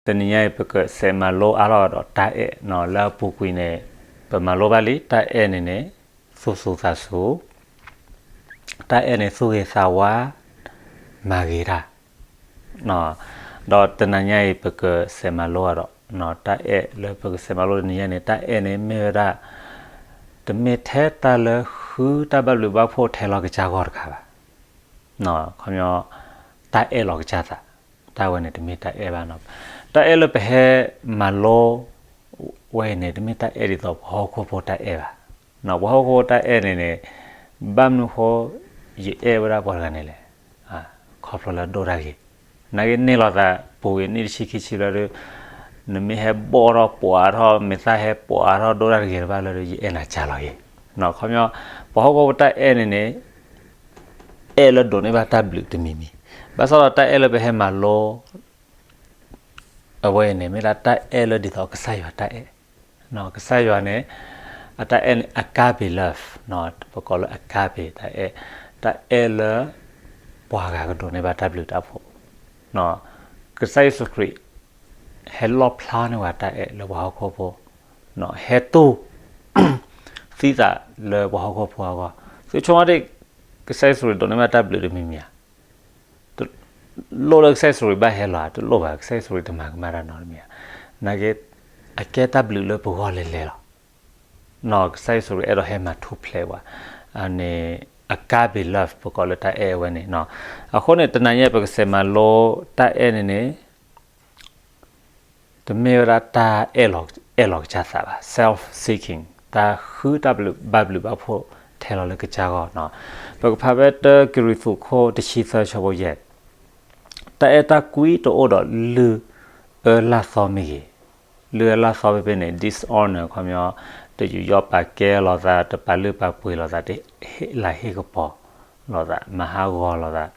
တနံၤညါအံၤ ပကစးမၤလိအါထီၣ်ဒီးတၢ်အဲၣ်နီၤ, လၢအပူၤကွံာ်န့ၣ် ပမၤလိဘၣ်လံ တၢ်အဲၣ်န့ၣ်န့ၣ် သူၣ်စူၤသးစူၤ, တၢ်အဲၣ်န့ၣ် သူၣ်ဂ့ၤသးဝါ မၤဂ့ၤတၢ် ဒီးတနံၤညါအံၤ ပကစးမၤလိအါဒီး တၢ်အဲၣ်လၢပကစးမၤလိတနံၤညါန့ၣ် တၢ်အဲၣ်န့ၣ်မ့ၢ်ဝဲဒၣ် တမ့ၢ်ထဲတၢ်လၢဃုတၢ်ဘၣ်ဘျုးဘၣ်ဖှိၣ်ထဲလီၤကစၢ်ဂီၢ်တခါဘၣ်. ခီပညီ တၢ်အဲၣ်လီၤကစၢ်သး, တၢ်ဝဲန့ၣ်တမ့ၢ်တၢ်အဲၣ်ဘၣ်နီၤ. တၢ်အဲၣ်လၢပဟဲမၤလိဝဲအံၤန့ၣ် တမ့ၢ်တၢ်အဲၣ်ဒ်သိးပှၤဟီၣ်ခိၣ်ဖိတၢ်အဲၣ်ဘၣ်. ပှၤဟီၣ်ခိၣ်ဖိတၢ်အဲၣ်န့ၣ်န့ၣ် ဘၣ်မနုၤဃိ ယအဲၣ်ဝဲဒၣ်ပှၤတဂၤန့ၣ်လဲၣ်. ခီဖျိလၢဒိၣ်တၢ်ဂ့ၤ, နာ်က့န့ၢ်လိာ်သးပူၤဂ့ၤ နံၣ်တဆံခံဆံလၢဒုး နမ့ၢ်ဟဲဘီၣ်ထီၣ်ပှၤထီၣ် မ့ၢ်သၣ်ဟဲပှၤထီၣ်ဒိၣ်တၢ်တဂ့ၤတဘၣ်လၢဒုး ယအဲၣ်နၤကၢ်လီၤဂ့ၤ. ခီပညီ ပှၤဟီၣ်ခိၣ်ဖိတၢ်အဲၣ်န့ၣ်န့ၣ် အဲၣ်လၢဒိးန့ၢ်ဘၣ်တၢ်ဘျုးတမံၤမံၤ, ဘၣ်ဆၣ်ဒီးတၢ်အဲၣ်လၢပဟဲမၤလိ အဝဲအံၤန့ၣ် မ့ၢ်ဒၣ်တၢ်အဲၣ်လၢဒ်သိးကစၢ်ယွၤတၢ်အဲၣ်, ကစၢ်ယွၤန့ၣ် အတၢ်အဲၣ်န့ၣ် agape love, ပကိးလၢ agape တၢ်အဲၣ်, တၢ်အဲၣ်လၢ ပှၤဂၤကဒိးန့ၢ်ဘၣ်တၢ်ဘျုးတၢ်ဖှိၣ်, ကစၢ်ယ့ၣ်ၡူးခရံာ် ဟဲလီၣ်ဖျါန့ၢ်ဝဲတၢ်အဲၣ်လၢပှၤဟီၣ်ခိၣ်ဖိ, ဟဲတူၢ် သံသးလၢပှၤဟီၣ်ခိၣ်ဖိအဂီၢ်, သုဆိကမိၣ်ဒၣ် ကစၢ်ယ့ၣ်ၡူးခရံာ်ဒိးန့ၢ်ဘၣ်တၢ်ဘျုးတမံၤမံၤဧါ. တလိၣ်လၢကစၢ်ယ့ၣ်ၡူးခရံာ်ဘၣ်ဟဲလီၤဧါ, တလိၣ်ဘၣ်, ကစၢ်ယ့ၣ်ၡူးခရံာ်တမၤကမၣ်တၢ်နီတမံၤဧါ. နာ်က့ အကဲတၢ်ဘျုးလၢပဂီၢ်လဲၤလဲၤလီၤ. ကစၢ်ယ့ၣ်ၡူးခရံာ်အဲၣ်ဒိးဟဲမၤထူၣ်ဖျဲးပှၤ, အန့ၣ် agape love ပကိးလၢတၢ်အဲၣ်ဝဲန့ၣ်. အဃိန့ၣ် တနံၤညါပကစးမၤလိတၢ်အဲၣ်န့ၣ်န့ၣ် တမ့ၢ်ဝဲဒၣ်တၢ်အဲၣ်လီၤကစၢ်သးဘၣ်, self seeking, တၢ်ဃုတၢ်ဘျုးဘၣ်ဘျုးဘၣ်ဖှိၣ်ထဲလီၤလၢကစၢ်ဂီၢ်နီၤ. ပကဖးဖဲတၢကရံၣ်သူးခိၣ်တဆံသၢဆၢဖိယဲၢ်, တၢ်အဲၣ်တၢ်ကွံတအိၣ်ဒီးလုၢ်အၢလၢ်သီမ့ၢ်ဂ့ၤ, လုၢ်အၢလၢ်သီဖဲဖဲန့ၣ် dishonor ခီပညီ တယူးယီၣ်ပာ်ကဲလိာ်သး, တပာ်လုၢ်ပာ်ပှ့ၤလိာ်သး, တဟ့ၣ်လၤဟ့ၣ်ကပီၤလိာ်သး, မၤဟးဂီၤလိာ်သး,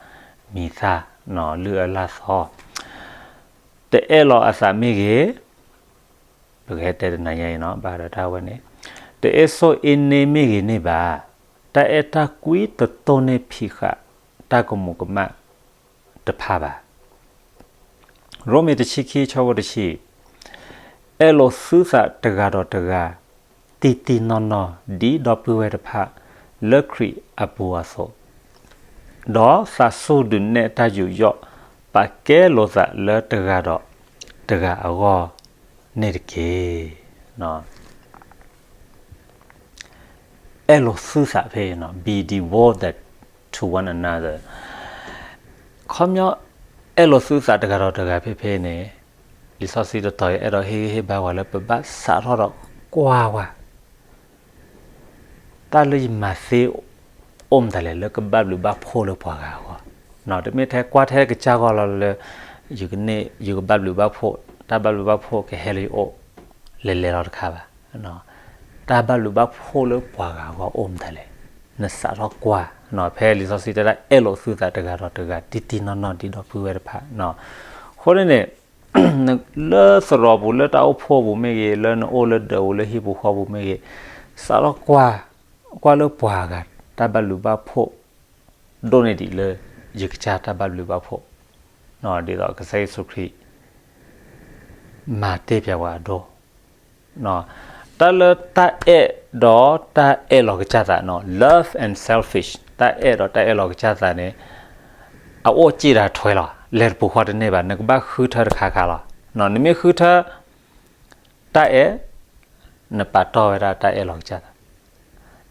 မံၤသၣ်, လုၢ်အၢလၢ်သီ တအဲၣ်လီၤအသးမ့ၢ်ဂ့ၤ, ပကဟဲတဲတနံၤညါအံၤနီၤ, ဘၣ်ဒီးတၢ်ဝဲန့ၣ်, တအ့စိအ့န့မ့ၢ်ဂ့ၤန့ၣ်ဘၣ်, တၢ်အဲၣ်တၢ်ကွံတတိၢ်န့ၢ်ဖံးဃာ်တၢ်ကမူးကမၣ်တဖၣ်ဘၣ်. ရိမ့ၤတဆံခံဆၢဖိတဆံ, အဲၣ်လိာ်သုသးတဂၤဒီးတဂၤ, တံၢ်တံၢ်နီၢ်နီၢ် ဒ်ဒီပုၢ်ဝဲၢ်တဖၣ် လၢခရံာ်အပူၤအသိး, ဒီးသးစူၢ်ဒုးနဲၣ်တၢ်ယူးယီၣ် ပာ်ကဲလိာ်သးလၢတဂၤဒီးတဂၤအဂီၢ်န့ၣ်တက့ၢ်. အဲၣ်လိာ်သုသးဖဲအံၤနီၤ, be devoted to one another. ခီပညီ အဲၣ်လိာ်သုသးတဂၤဒီးတဂၤဖဲဖဲန့ၣ်, လံာ်စီဆှံတတီၤအံၤ အဲၣ်ဒိးဟ့ၣ်ဂံၢ်ဟ့ၣ်ဘါဝဲလၢပဘၣ်စးထီၣ်ဒီးကွၢ်ဝဲ တၢ်လၢယမၤသ့ အိၣ်မတၤလဲၣ် လၢကဘၣ်ဘျုးဘၣ်ဖှိၣ်လၢပှၤဂၤအဂီၢ်, တမ့ၢ်ထဲကွၢ်ထဲကစၢ်ဂီၢ်လီၤလၢ ယကန့ၢ် ယကဘၣ်ဘျုးဘၣ်ဖှိၣ်, တၢ်ဘၣ်ဘျုးဘၣ်ဖှိၣ်ကဟဲလၢယအိၣ် လဲၤလဲၤလီၤတခါဘၣ်. တၢ်ဘၣ်ဘျုးဘၣ်ဖှိၣ်လၢပှၤဂၤအဂီၢ်အိၣ်မတၤလဲၣ်, နစးထီၣ်ကွၢ်, ဖဲလံာ်စီဆှံတဲဒၣ် အဲၣ်လိာ်သုသးတဂၤဒီးတဂၤ တံၢ်တံၢ်နီၢ်နီၢ်ဒ်ဒီပုၢ်ဝဲၢ်တဖၣ်. အဃိန့ၣ်န့ၣ် လၢသရိာ်ပူၤ လၢတၢ်အိၣ်ဖှိၣ်ပူၤမ့ၢ်ဂ့ၤ, လၢနအိၣ်လၢဒၢးပူၤ လၢဟံၣ်ပူၤဃီပူၤမ့ၢ်ဂ့ၤ, စးထီၣ်ကွၢ်, ကွၢ်လၢပှၤဂၤ တၢ်ဘၣ်ဘျုးဘၣ်ဖှိၣ် ဒိၣ်န့ၢ်ဒံးလၢ ယကစၢ်တၢ်ဘၣ်ဘျုးဘၣ်ဖှိၣ်, ဒ်သိးကစၢ်ယ့ၣ်ၡူးခရံာ် မၤတ့ၢ်ပၠးဝဲအဒိၣ် တၢ်လၢတၢ်အဲၣ်ဒီးတၢ်အဲၣ်လီၤကစၢ်သးနီၤ, love and selfish, တၢ်အဲၣ်ဒီးတၢ်အဲၣ်လီၤကစၢ်သးန့ၣ် အအိၣ်စ့ၢ်ဒၣ်ထွဲလီၤ, လဲၤတပူၤဃီတန့ၢ်ဘၣ်, နကဘၣ်ဃုထၢတခါခါလီၤ. နမ့ၢ်ဃုထၢ တၢ်အဲၣ်, နပာ်တီၢ်ဝဲဒၣ်တၢ်အဲၣ်လီၤကစၢ်သး,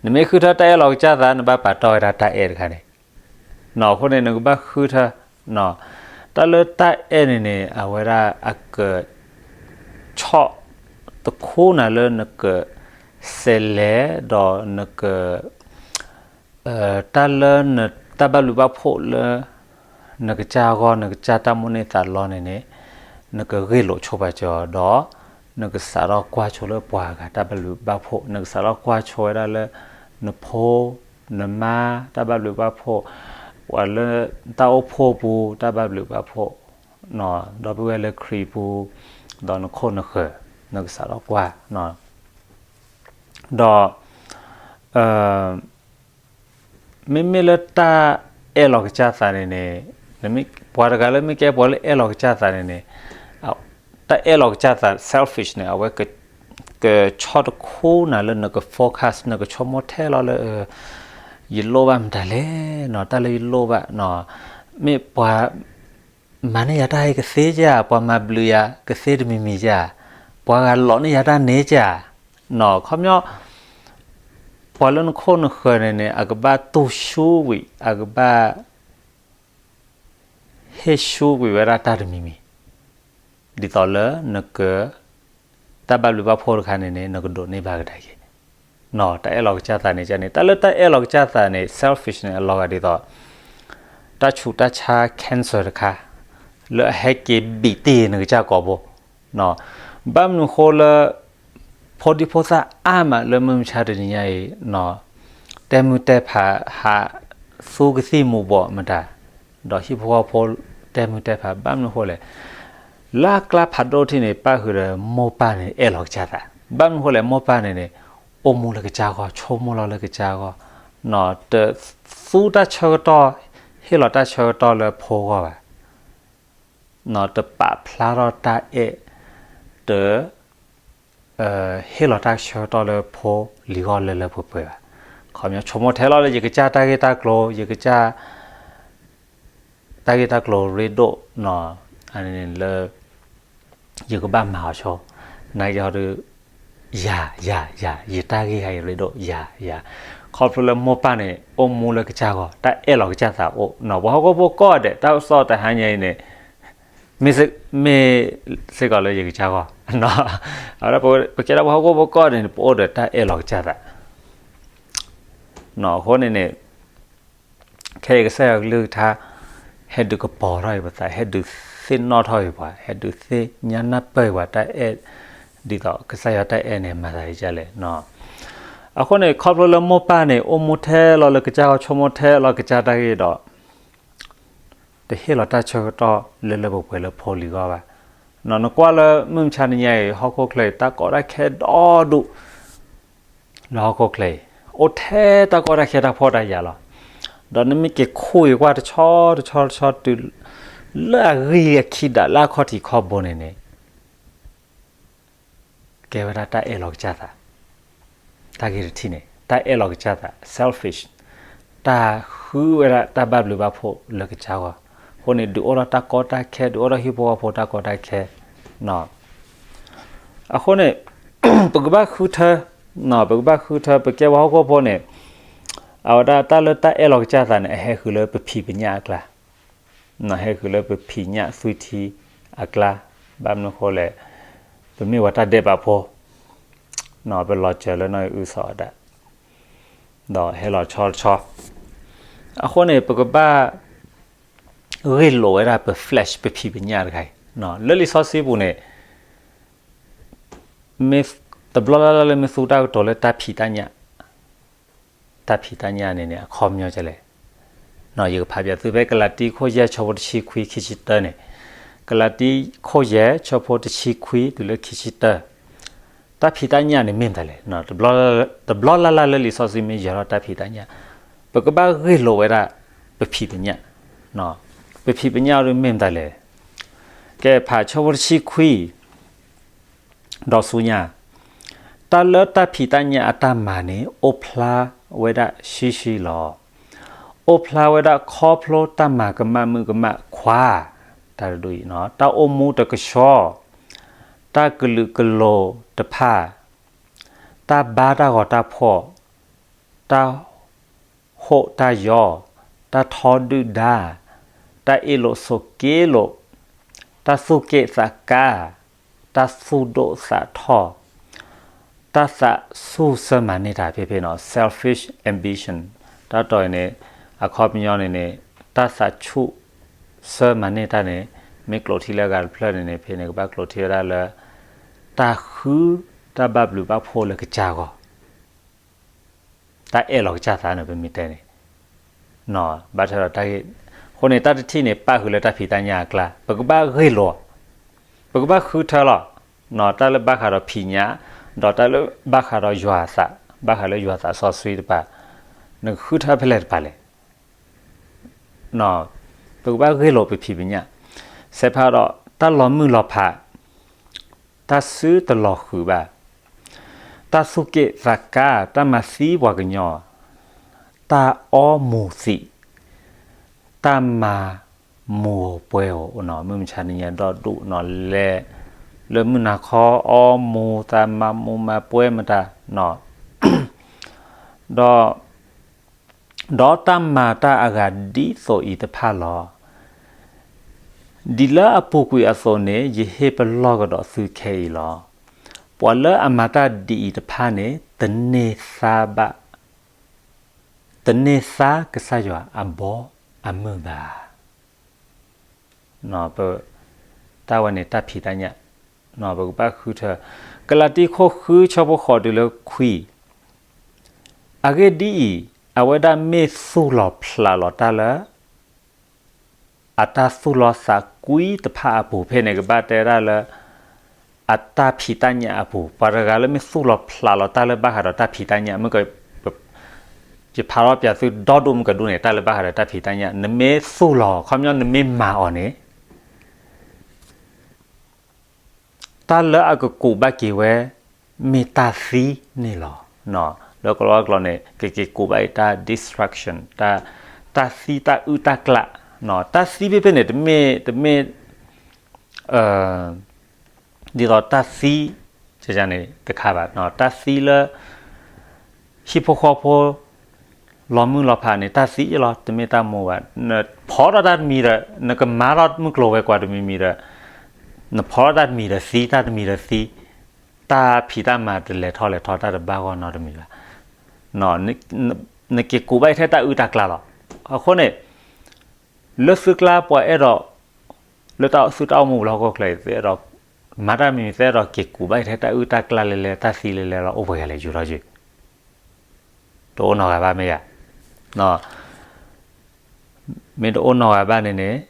နမ့ၢ်ဃုထၢတၢ်အဲၣ်လီၤကစၢ်သး နဘၣ်ပာ်တီၢ်ဝဲဒၣ်တၢ်အဲၣ်တခါန့ၣ်. အဃိန့ၣ် နကဘၣ်ဃုထၢ, တၢ်လၢတၢ်အဲၣ်န့ၣ်န့ၣ် အဝဲဒၣ်အက ဆီၣ်သခူနၤလၢနက စဲးလဲၤ ဒီးနက တၢ်လၢနတၢ်ဘၣ်ဘျုးဘၣ်ဖှိၣ်လၢ နကစၢ်အဂီၢ် နကစၢ်တၢ်မိၣ်န့ၢ်သးလီန့ၣ်န့ၣ် နကဂ့ၢ်လိာ်ဆိပာ်စၢၤအီၤဒီး နကစးထီၣ်ကွၢ်ဆိလၢပှၤဂၤတၢ်ဘၣ်ဘျုးဘၣ်ဖှိၣ်, နကစးထီၣ်ကွၢ်ဆိဝဲဒၣ်လၢ နဖိ နမါတၢ်ဘၣ်ဘျုးဘၣ်ဖှိၣ်, ပှၤလၢတၢ်အိၣ်ဖှိၣ်ပူၤတၢ်ဘၣ်ဘျုးဘၣ်ဖှိၣ်, ဒီပုၢ်ဝဲၢ်လၢခရံာ်ပူၤ, ဒီးနခိၣ်နဃၢၤ နကစးထီၣ်ကွၢ် ဒီး မ့မ့ၢ်လၢတၢ်အဲၣ်လီၤကစၢ်သးန့ၣ်န့ၣ်, ပှၤတဂၤလၢမ့ၢ်ကဲပှၤလၢအဲၣ်လီၤကစၢ်သးန့ၣ်န့ၣ်, တၢ်အဲၣ်လီၤကစၢ်သး selfish န့ၣ် အဝဲ ကဆီတခူနၤလၢနက focus နကဆိကမိၣ်ထဲလီၤလၢ ယလိၣ်ဘၣ်မတၤလဲၣ်နီၤ, တၢ်လၢယလိၣ်ဘၣ်နီၤ, မ့ၢ်ပှၤမၤန့ၢ်ယၤတၢ်အံၤကသ့ဧါ, ပှၤမၤဘျုးယၤကသ့တမံၤမံၤဧါ, ပှၤဂၤလီၤန့ၢ်ယၤတၢ်န့ၣ်ဧါနီၤ. ခီပညီ ပှၤလၢနခိၣ်နဃၢၤန့ၣ်န့ၣ် အကဘၣ်တူၢ်ဆူၣ်ဝံၤ အကဘၣ် ဟ့ၣ်ဆူၣ်ကွံာ်ဝဲဒၣ်တၢ်တမံၤမံၤ, ဒ်သိးလၢနက တၢ်ဘၣ်ဘျုးဘၣ်ဖှိၣ်တခါန့ၣ်န့ၣ် နကဒိးန့ၢ်ဘၣ်ကဒါက့ၤနီၤ. တၢ်အဲၣ်လီၤကစၢ်သးန့ၣ်န့ၣ် တၢ်လၢတၢ်အဲၣ်လီၤကစၢ်သးန့ၣ် selfish န့ၣ် အလီၤဂာ်ဒ်သိး တၢ်ဆူးတၢ်ဆါ cancer တခါ လၢအဟဲက့ၤဘံးတ့ၢ်နကစၢ်ကိာ်ဘိ ဘၣ်မနုၤဃိလၢ ဖိဒံဖိသၣ်အါမးလၢမုၢ်မဆါတနံၤညါအံၤနီၤ, တဲမုၢ်တဲဖးဟးသူကသံၣ်မူၤဘှီးမတၤ, ဒီးဟံၣ်ဖိဃီဖိတဲမုၢ်တဲဖး ဘၣ်မနုၤဃိလဲၣ်, လၢအကျါဖးဒိၣ်ထံၣ်န့ၣ် ပၣ်ဃုာ်ဒီးမိၢ်ပၢ်န့ၣ် အဲၣ်လီၤကစၢ်သး, ဘၣ်မနုၤဃိလဲၣ် မိၢ်ပၢ်န့ၣ်န့ၣ် အိၣ်မူလၢကစၢ်ဂီၢ် ဆိကမိၣ်လီၤလၢကစၢ်ဂီၢ်, တသူတၢ်ဆၢကတီၢ် ဟ့ၣ်လီၤတၢ်ဆၢကတီၢ်လၢဖိဂီၢ်ဘၣ် တပာ်ဖျါထီၣ်တၢ်အဲၣ်, တ ဟ့ၣ်လီၤတၢ်ဆၢကတီၢ်လၢဖိလံၤဂီၢ်လၢလၢပှဲၤပှဲၤဘၣ်. ခီပညီဆိကမိၣ်ထဲလီၤလၢယကစၢ်တၢ်ဂ့ၢ်တၢ်ကျိၤ ယကစၢ် တၢ်ဂ့ၢ်တၢ်ကျိၤရ့ဒိၣ် လၢ ယကဘၣ်မၤအီၤဆိ, နာ်က့ဟီဒီး ယၤ ယၤ ယၤ ယတၢ်ဂ့ၢ်ဟဲအံၤရ့ဒိၣ် ယၤ ယၤ, ခီဖျိလၢမိၢ်ပၢ်န့ၣ် အိၣ်မူလၢကစၢ်ဂီၢ် တၢ်အဲၣ်လီၤကစၢ်သးအိၣ်နီၤ. ပှၤဟီၣ်ခိၣ်ဖိကိးဂၤဒဲး တၢ်ကစီၣ်တဟါညါအံၤန့ၣ် မ့ၢ်စ့ၢ်ကီးလၢယကစၢ်ဂီၢ်, အဝဲဒၣ်ပကဲဒၣ်ပှၤဟီၣ်ခိၣ်ဖိကိးဂၤဒဲးန့ၣ် ပအိၣ်ဒီးတၢ်အဲၣ်လီၤကစၢ်သး အဃိန့ၣ်န့ၣ် ခဲအံၤကစၢ်ယွၤကလုၢ်ကထါ ဟဲဒုးကပီၤထီၣ်အံၤပသး ဟဲဒုးသ့ၣ်နီၣ်ထီၣ်အံၤပှၤ ဟဲဒုးသ့ၣ်ညါနၢ်ပၢၢ်အံၤပှၤ တၢ်အဲၣ် ဒ်သိးကစၢ်ယွၤတၢ်အဲၣ်န့ၣ် မၤသးဒ်လဲၣ်. အဃိန့ၣ် ခီဖျိလၢမိၢ်ပၢ်န့ၣ် အိၣ်မူထဲလီၤလၢကစၢ်ဂီၢ် ဆိကမိၣ်ထဲလီၤကစၢ်တၢ်ဂ့ၢ်ဒီး တဟ့ၣ်လီၤတၢ်ဆၢကတီၢ်လၢလၢပှဲၤပှဲၤလၢဖိလံၤဂီၢ်ဘၣ်. နကွၢ်လၢမုၢ်မဆါတနံၤညါအံၤ ဟီၣ်ခိၣ်ချၢအံၤ တၢ်ကီတၢ်ခဲဒီဒူၣ် လၢဟီၣ်ခိၣ်ချၢအံၤ အိၣ်ထဲတၢ်ကီတၢ်ခဲတၢ်ဖှီၣ်တၢ်ယာ်လီၤ. ဒီးနမ့ၢ်က့ၤခူၣ်အံၤကွၢ်တဆီတဆီတဆီတုၤ လၢအဂ့ၢ်အခံဒၣ်လၢအခီၣ်ထံးခီၣ်ဘိန့ၣ်န့ၣ် ကဲဝဲဒၣ်တၢ်အဲၣ်လီၤကစၢ်သး, တၢ်ဂ့ၢ်တထံၣ်န့ၣ် တၢ်အဲၣ်လီၤကစၢ်သး selfish, တၢ်ဃုဝဲဒၣ်တၢ်ဘၣ်ဘျုးဘၣ်ဖှိၣ်လၢကစၢ်ဂီၢ်, အဃိန့ၣ် ဒုးအိၣ်ထီၣ်တၢ်ကီတၢ်ခဲ ဒုးအိၣ်ထီၣ်ဟံၣ်ဖိဃီဖိတၢ်ကီတၢ်ခဲ, အဃိန့ၣ် ပကဘၣ်ဃုထၢ, ပကဘၣ်ဃုထၢ ပကဲပှၤဟီၣ်ခိၣ်ဖိန့ၣ်, အဝဲဒၣ်တၢ်လၢတၢ်အဲၣ်လီၤကစၢ်သးန့ၣ် အဟဲဃုာ်လၢပဖံးပညၣ်အကျါ ဟဲဃုာ်လၢပဖံးညၣ်သွံၣ်ထံအကျါ, ဘၣ်မနုၤဃိလဲၣ်, ပမ့ၢ်ပှၤတၢ်ဒဲးဘးဖိ, ပလီၤစၢၤလၢနီၢ်အုၣ်စီၤအၤဒၣ်, ဒီးဟဲလီၤဆီတဆီ, အဃိန့ၣ် ပကဘၣ် ဂ့ၢ်လိာ်ဝဲဒၣ်ပ flesh ပဖံးပညၣ်တခါအံၤ, လၢလံာ်စီဆှံပူၤန့ၣ် မ့ၢ်တဘျီလၢ်လၢ်လၢမ့ၢ်သူတၢ်ကတိၤလၢ တၢ်ဖံးတၢ်ညၣ်န့ၣ်န့ၣ် အခီပညီဒ်လဲၣ်, ယကဖးပၠးသုဖဲကလၤတံခိၣ်ယဲၢ်ဆၢဖိတဆံခွံခံဆံတၢန့ၣ်, ကလၤတံခိၣ်ယဲၢ်ဆၢဖိတဆံခွံတုၤလၢခံဆံတၢ, တၢ်ဖံးတၢ်ညၣ်န့ၣ်မ့ၢ်မတၤလဲၣ်, တဘျီလၢ်လၢ်လၢလံာ်စီဆှံမ့ၢ်ယဲၤထီၣ်တၢ်ဖံးတၢ်ညၣ်, ပကဘၣ်ဂ့ၢ်လိာ်ဝဲဒၣ် ပဖံးပညၣ်, ပဖံးပညၣ်ဒ်မ့ၢ်မတၤလဲၣ်, ကဲဖးဆၢဖိတဆံခွံ ဒီးဆူညါ, တၢ်လၢတၢ်ဖံးတၢ်ညၣ်အတၢ်မၤန့ၣ် အိၣ်ဖျါဝဲဒၣ်ဆှံဆှံလီၤ. အိၣ်ဖျါဝဲဒၣ်ခီဖျိတၢ်မၤကမၣ်မုၣ်ကမၣ်ခွါ, တၢ်တဒူၣ်အံၤ, တၢ်အိၣ်မူတကဆှီ, တၢ်ကလုာ်ကလိၤတဖၣ်, တၢ်ဘါတၢ်ဂီၤတၢ်ဖှီၣ်, တၢ် ဟိးတၢ်ယီၤ, တၢ်ထီဒုၣ်ဒါ, တၢ်အ့ၣ်လိာ်ဆိးက့လိာ်, တၢ်သူၣ်က့ၣ်သးကါ, တၢ်သူၣ်ဒိၣ်သးထီၣ်, တၢ်သးဆူၣ်ဆၢမၤန့ၢ်တၢ်ဖဲဖဲနီၤ selfish ambition, တၢ်တီၢ်အံၤန့ၣ် အခီပညီန့ၣ်န့ၣ် တၢ်သးဆူၣ်ဆၢမၤန့ၢ်တၢ်န့ၣ် မ့ၢ်ကျိးထံလၢအဂၤတဖျၢၣ်န့ၣ်န့ၣ် ဖဲန့ၣ် ကဘၣ်ကျိးထံဝဲဒၣ်လၢ တၢ်ဃုတၢ်ဘၣ်ဘျုးဘၣ်ဖှိၣ်လၢကစၢ်ဂီၢ် တၢ်အဲၣ်လီၤကစၢ်သးန့ၣ် ပမ့ၢ်တဲန့ၣ် ဘၣ်ထွဲဒီးတၢ်ဂ့ၢ်, အဃိန့ၣ် တၢ်တထံၣ်န့ၣ် ပၣ်ဃုာ်လၢတၢ်ဖံးတၢ်ညၣ်အကျါ, ပကဘၣ်ဂ့ၢ်လိာ်, ပကဘၣ်ဃုထၢလီၤ, တၢ်လၢဘၣ်ဃးဒီးဖံးညၣ်, ဒီးတၢ်လၢဘၣ်ဃးဒီးယွၤအသး, ဘၣ်ဃးလၢယွၤသးစီဆှံတဖၣ်, နကဃုထၢဖဲလဲၣ်တဖၣ်လဲၣ် ပကဘၣ်ဂ့ၢ်လိာ်ပဖံးပညၣ်, စဲးဖးဒီးတၢ်လီၤမုၢ်လီၤဖး, တၢ်စုတလီၤဃုာ်ဘၣ်, တၢ်သူၣ်က့ၣ်သးကါ, တၢ်မၤသံပှၤကညီ, တၢ်အီမူၤသံး, တၢ်မၤမူၤဧိၤပှဲၤဧိၤနီၤ, မုၢ်မဆါတနံၤညါဒီဒူၣ်နီၤ, လဲၤလၢမုၢ်နၤခီအီမူၤသး မၤမူၤမၤပှဲၤမတၤနီၤ, ဒီး ဒီးတၢ်မၤတၢ်အဂၤဒ်သိးအံၤတဖၣ်လီၤ. ဒ်လၢအပူၤကွံာ်အသိးန့ၣ် ယဟ့ၣ်ပလီၢ်ကဒီးသုခဲအံၤလီၤ. ပှၤလၢအမၤတၢ်ဒ်အံၤတဖၣ်န့ၣ် တန့ၢ်သါဘၣ်, တန့ၢ်သါကစၢ်ယွၤအဘီအမုၢ်ဘၣ်. တၢ်ဝဲန့ၣ်တၢ်ဖံးတၢ်ညၣ်, ပကဘၣ်ဃုထၢ, ကလၤတံခိၣ်ဃုဆၢဖိဃိးတုၤလၢခွံ, အဂ့ၢ်ဒ်အံၤ, အဝဲဒၣ်မ့ၢ်သူၣ်လီၤဖျးလီၤတၢ်လၢ အတၢ်သူၣ်လီသးကွံတဖၣ်အပူၤ, ဖဲန့ၣ်ကဘၣ်တဲဒၣ်လၢ အတၢ်ဖံးတၢ်ညၣ်အပူၤ, ပှၤတဂၤလၢမ့ၢ်သူၣ်လီၤဖျးလီၤတၢ်လၢဘၣ်ဃးဒီးတၢ်ဖံးတၢ်ညၣ်, မ့ၢ်က ယဖးထီၣ်ပၠးသုဒီဒူၣ်မုၢ်ကဒူၣ်န့ၣ် တၢ်လၢဘၣ်ဃးဒီးတၢ်ဖံးတၢ်ညၣ်, နမ့ၢ်သူၣ်လီၤ, ခီပညီနမ့ၢ်မၤအီၤန့ၣ် တၢ်လၢအကကူးဘၣ်က့ၤဝဲ မ့ၢ်တၢ်သံန့ၣ်လီၤ. လၢကလီကလီန့ၣ် ကက့ၤကူးဘၣ်အံၤတၢ် destruction, တၢ်သံတၢ်အုၣ်တၢ်ကျး, တၢ်သံဖဲဖဲန့ၣ် တမ့ၢ် တမ့ၢ် ဒ်သိးတၢ်သံ န့ၣ်တခါဘၣ်, တၢ်သံလၢ ဟံၣ်ဖိဃီဖိ လီၤမုၢ်လီၤဖးန့ၣ် တၢ်သံလီၤ, တမ့ၢ်တၢ်မူဘၣ်. နဖီထီၣ်တၢ်တမံၤဒီး နကမၤထီၣ်မုၢ်ကျိၤဝဲၤကွာ်တမံၤမံၤဒီး နဖီထီၣ်တၢ်တမံၤဒီးသံ, တၢ်တမံၤဒီးသံ, တၢ်ဖံးတၢ်မၤတလဲၤထီၣ်လဲၤထီတၢ်တဘၣ်ဂီၢ်နီတမံၤဘၣ်. နက့ၤကူးဘၣ်အံၤထဲတၢ်အုၣ်တၢ်ကျးလီၤ. အဃိန့ၣ် လၢသုကျါပှၤအဲၣ်ဒိး လၢတၢ်သုတၢ်အိၣ်မူပူၤလၢဟီၣ်ခိၣ်ချၢအံၤ သုအဲၣ်ဒိး မၤတၢ်မံၤမံၤ သုအဲၣ်ဒိးက့ၤကူးဘၣ်အံၤထဲတၢ်အုၣ်တၢ်ကျးလဲၤလဲၤ တၢ်သံလဲၤလဲၤလီၤ အိၣ်ပှဲၤဂၤလဲၣ် ယူၤထီၣ်ယုာ်, တအိၣ်နီတဂၤဘၣ်မ့ၢ်ဧါ. မ့ၢ်တအိၣ်နီတဂၤဘၣ်န့ၣ်န့ၣ်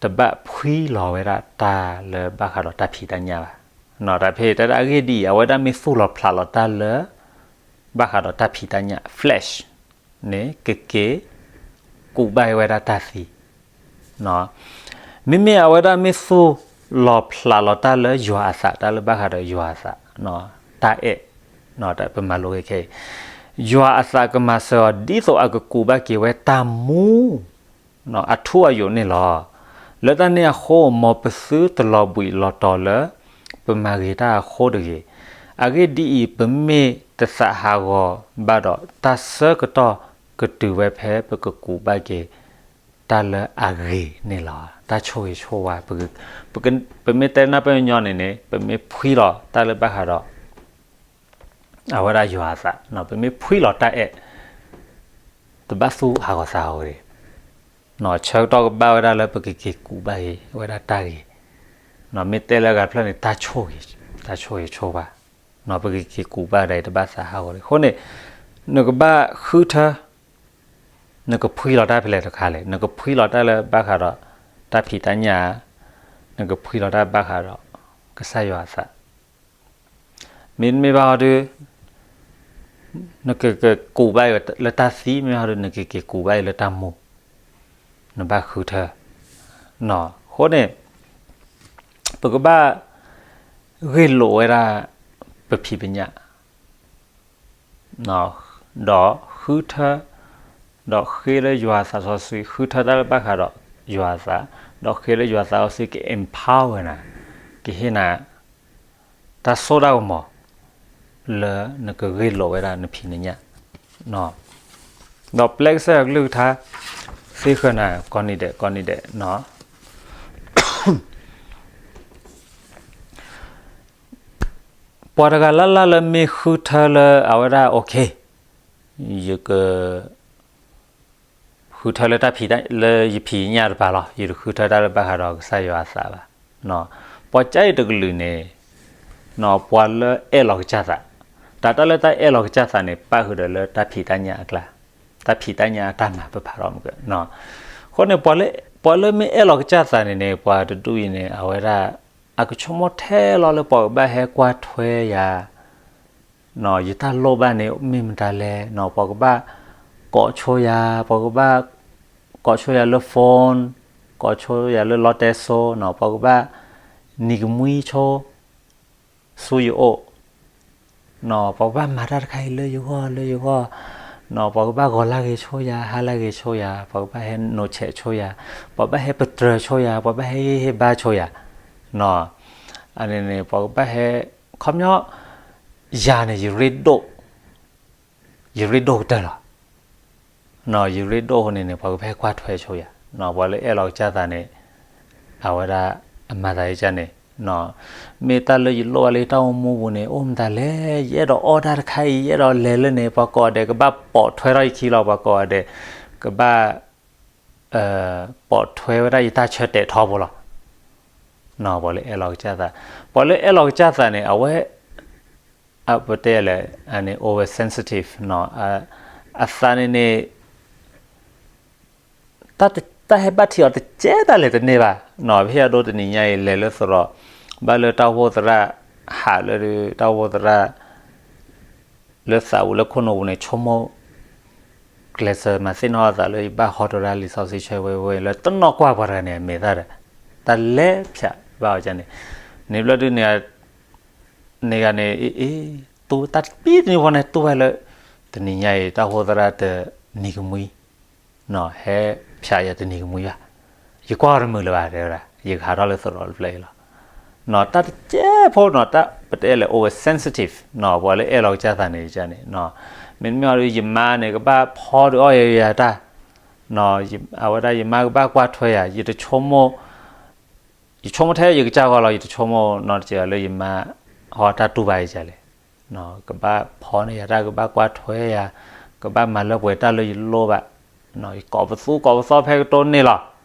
တဘၣ်ဖှံလီၤဝဲဒၣ်တၢ်လၢဘၣ်ဃးဒီးတၢ်ဖံးတၢ်ညၣ်ဘၣ်. တၢ်ဖဲတၢ်အဂ့ၢ်ဒ်အံၤ အဝဲဒၣ်မ့ၢ်သူၣ်လီၤဖျးလီၤတၢ်လၢ ဘၣ်ဃးဒီးတၢ်ဖံးတၢ်ညၣ် flesh န့ၣ် ကက့ၤ ကူးဘၣ်ဝဲဒၣ်တၢ်သံ မ့မ့ၢ်အဝဲဒၣ်မ့ၢ်သူၣ်လီၤဖျးလီၤတၢ်လၢယွၤအသး တၢ်လၢဘၣ်ဃးဒီးယွၤအသး တၢ်အဲၣ် ပမၤလိခဲအံၤ ယွၤအသးကမၤစၢၤအီၤ ဒ်သိးအကကူးဘၣ်က့ၤဝဲတၢ်မူ အထူအယိာ်န့ၣ်လီၤ. လၢတၢ်န့ၣ်အဃိ မ်ပသုတလီၤဘှံးလီၤတီၤလၢ ပမၤဂ့ၤတၢ်အဃိတဂ့ၤ. အဂ့ၢ်ဒ်အံၤ ပမ့ၢ်တသးဟးဂီၤဘၣ်ဒီး တၢ်ဆၢကတီၢ်ကတုၤဝဲဖဲပကကူးဘၣ်က့ၤ တၢ်လၢအဂ့ၤန့ၣ်လီၤ. တၢ်ဆိၣ်ဂ့ၤဆိၣ်ဝါ ပမ့ၢ်တဲနၢ်ပၢၢ်ညီန့ၣ်န့ၣ် ပမ့ၢ်ဖှံလီၤတၢ်လၢဘၣ်ဃးဒီး အဝဲဒၣ်ယွၤအသး ပမ့ၢ်ဖှံလီၤတၢ်အဲၣ် တဘၣ်သူၣ်ဟးဂီၤသးဟးဂီၤတဂ့ၤ. ဆၢကတီၢ်ကဘၣ်ဝဲဒၣ်လၢပကက့ၤကူးဘၣ်က့ၤ အဝဲဒၣ်တၢ်ဂ့ၤ, မ့ၢ်တဲလၢအဂၤတဖျၢၣ်န့ၣ် တၢ်ဆိၣ်ဂ့ၤ, တၢ်ဆိၣ်ဂ့ၤဆိၣ်ဝါ, ပကက့ၤကူးဘၣ်ဒၣ်အံၤ တဘၣ်သးဟးဂီၤတဂ့ၤ. အဃိန့ၣ် နကဘၣ်ဃုထၢ နကဖှံလီၤတၢ်ဖဲလဲၣ်တခါလဲၣ်, နကဖှံလီၤတၢ်လၢဘၣ်ဃးဒီး တၢ်ဖံးတၢ်ညၣ်, နကဖှံလီၤတၢ်ဘၣ်ဃးဒီး ကစၢ်ယွၤအသး မ့တမ့ၢ်ဘၣ်ဟီဒုး နကက့ၤကူးဘၣ်အံၤလၢတၢ်သံ, မ့ၢ်ဟီဒုး နကက့ၤကူးဘၣ်အံၤလၢတၢ်မူ, နဘၣ်ဃုထၢ. အဃိန့ၣ် ပကဘၣ်ဂ့ၢ်လိာ်ဝဲဒၣ် ပဖံးပညၣ် ဒီးဃုထၢ, ဒီးဃ့လၢယွၤသးစီဆှံ, ဃုထၢတၢ်လၢဘၣ်ဃးဒီးယွၤအသး, ဒီးဃ့လၢယွၤသးစီဆှံက empower နၤ, ကဟ့ၣ်နၤ တၢ်စိတၢ်ကမီၤ လၢနကဂ့ၢ်လိာ်ဝဲဒၣ်နဖံးနညၣ်, ဒီးပျဲကစၢ်ယွၤကလုၢ်ကထါ သ့ဃၢၤနၤ ကိးနံၤဒဲး ကိးနံၤဒဲး. ပှၤတဂၤလၢ်လၢ်လၢမ့ၢ်ဃုထၢလၢအဝဲဒၣ် okay, ယက ဃုထၢလၢတၢ်ဖံး လၢယဖံးညၣ်တပၤလီၤ, ယတဃုထၢတၢ်လၢဘၣ်ဃးဒီးကစၢ်ယွၤအသးဘၣ်. ပှၤကါအံၤတကလုာ်န့ၣ် ပှၤလၢအဲၣ်လီၤကစၢ်သး, တၢ်တၢ်လၢတၢ်အဲၣ်လီၤကစၢ်သးန့ၣ် ပၣ်ဃုာ်ဒီးလၢတၢ်ဖံးတၢ်ညၣ်အကျါ, တၢ်ဖံးတၢ်ညၣ်အတၢ်မၤပဖးထီၣ်မုၢ်က. အဃိန့ၣ် ပှၤလၢမ့ၢ်အဲၣ်လီၤကစၢ်သးန့ၣ်န့ၣ် ပှၤတဒူၣ်အံၤန့ၣ် အဝဲဒၣ် အကဆိကမိၣ်ထဲလီၤလၢပှၤကဘၣ်ဟဲကွၢ်ထွဲယၤ ယတၢ်လိၣ်ဘၣ်န့ၣ် မ့ၢ်မတၤလဲၣ်, ပှၤကဘၣ်ကိးဆိယၤ, ပှၤကဘၣ်ကိးဆိယၤလၢ phone, ကိးဆိယၤလၢလီတဲစိ, ပှၤကဘၣ်နံၤကမှံဆိ, ဆူယအိၣ်, ပှၤကဘၣ်မၤတၢ်တခါအံၤလၢယဂီၢ် လၢယဂီၢ်, ပှၤကဘၣ်ဂီၤလၢဂ့ၤဆိယၤ ဟါလၢဂ့ၤဆိယၤ, ပှၤကဘၣ်ဟဲနိးဆဲးဆိယၤ, ပှၤဘၣ်ဟဲပတြၢၤဆိယၤ ပှၤဘၣ်ဟဲဟ့ၣ်ဟ့ၣ်ဘါဆိယၤ, အန့ၣ်န့ၣ် ပှၤကဘၣ်ဟဲ, ခီပညီ, ယၤန့ၣ် ယရ့ဒိၣ်, ယရ့ဒိၣ်ကတၢၢ်လီၤ. ယရ့ဒိၣ်အဃိန့ၣ်န့ၣ် ပှၤကဘၣ်ဟဲကွၢ်ထွဲဆိယၤ, ပှၤလၢအဲၣ်လီၤကစၢ်သးန့ၣ်, အဝဲဒၣ်အမၤသးဒ်န့ၣ်, မ့ၢ်တၢ်လၢယလိၣ်ဘၣ်လၢယတၢ်အိၣ်မူပူၤန့ၣ် အိၣ်မတၤလဲၣ်, ယအဲၣ်ဒိးအီၣ်တၢ်တခါအံၤ ယအဲၣ်ဒိးလဲၤလၢန့ၣ် ပှၤကိးဂၤဒဲးကဘၣ်ပိာ်ထွဲထီၣ်ယခံလီၤ, ပှၤကိးဂၤဒဲးကဘၣ် ပိာ်ထွဲဝဲဒၣ်ယတၢ်ဆၢတဲာ်ထီဘိလီၤ. ပှၤလၢအဲၣ်လီၤကစၢ်သး, ပှၤလၢအဲၣ်လီၤကစၢ်သးန့ၣ် အဝဲ, ပတဲလဲၣ်, အန့ၣ် oversensitive, အသးန့ၣ်န့ၣ် တၢ်ဟဲဘၣ်ထံးအီၤတကဲတၢ်လဲၤတန့ၢ်ဘၣ်, ပဟ့ၣ်အဒိတနံၤညါအံၤ လဲၤလၢသရိာ်, ဘၣ်လၢတၢ်အိၣ်ဖှိၣ်သရၣ်, ဟးလၢတၢ်အိၣ်ဖှိၣ်သရၣ် လၢသးပူၤလၢခိၣ်နူာ်ပူၤန့ၣ် ဆိကမိၣ်ကျဲးစၢးမၤသ့ၣ်နီၣ်အသးလၢယဘၣ်ဟီတရၣ်လံာ်စီဆှံဆၢဝဲဝဲ လၢတနီၢ်ကွၢ်ပှၤတဂၤန့ၣ် အမဲာ်သၣ်ဒီး တၢ်လဲၤဖၠးဘၣ်အီၤကန့ၣ်, န့ၣ်ဘျီဒုန့ၣ်, န့ၢ်ဂၤန့ၣ် အ့ အ့ တူၢ်တၢ်တပံတနံၤဝဲန့ၣ် တူၢ်ဝဲလၢ တနံၤညါအံၤ တၢ်အိၣ်ဖှိၣ်သရၣ်တနံၤကမှံ ဟဲဖၠးယၤတနံၤကမှံဘၣ်, ယကွၢ်အီၤတမုာ်လၢၤဘၣ် တဲဝဲဒၣ် ယကဟးထီၣ်လၢသရိာ်တဖျၢၣ်အံၤလီၤ. တၢ်တကဲဖိနီၤ တၢ်ပတဲလဲၣ် oversensitive နီၤ ပှၤလၢအဲၣ်လီၤကစၢ်သးန့ၣ်န့ၣ်, မ့တမ့ၢ်ဒီး ယမါန့ၣ် ကဘၣ်ဖီဒုးအီၣ်ယၤတၢ်, အဝဲဒၣ်ယမါကဘၣ်ကွၢ်ထွဲယၤ, ယတဆိကမိၣ် ယဆိကမိၣ်ထဲယကစၢ်ဂီၢ်လီၤ, ယတဆိကမိၣ်နီတစဲးလၢယမါ ဟီတၢ်တူၢ်ဘၣ်ယၤလဲၣ်, ကဘၣ်ဖီန့ၢ်ယၤတၢ် ကဘၣ်ကွၢ်ထွဲယၤ, ကဘၣ်မၤလၢပှဲၤတၢ်လၢယလိၣ်ဘၣ်, ယကိးပသူကိးပသီဖဲကတိၢ်န့ၣ်လီၤ,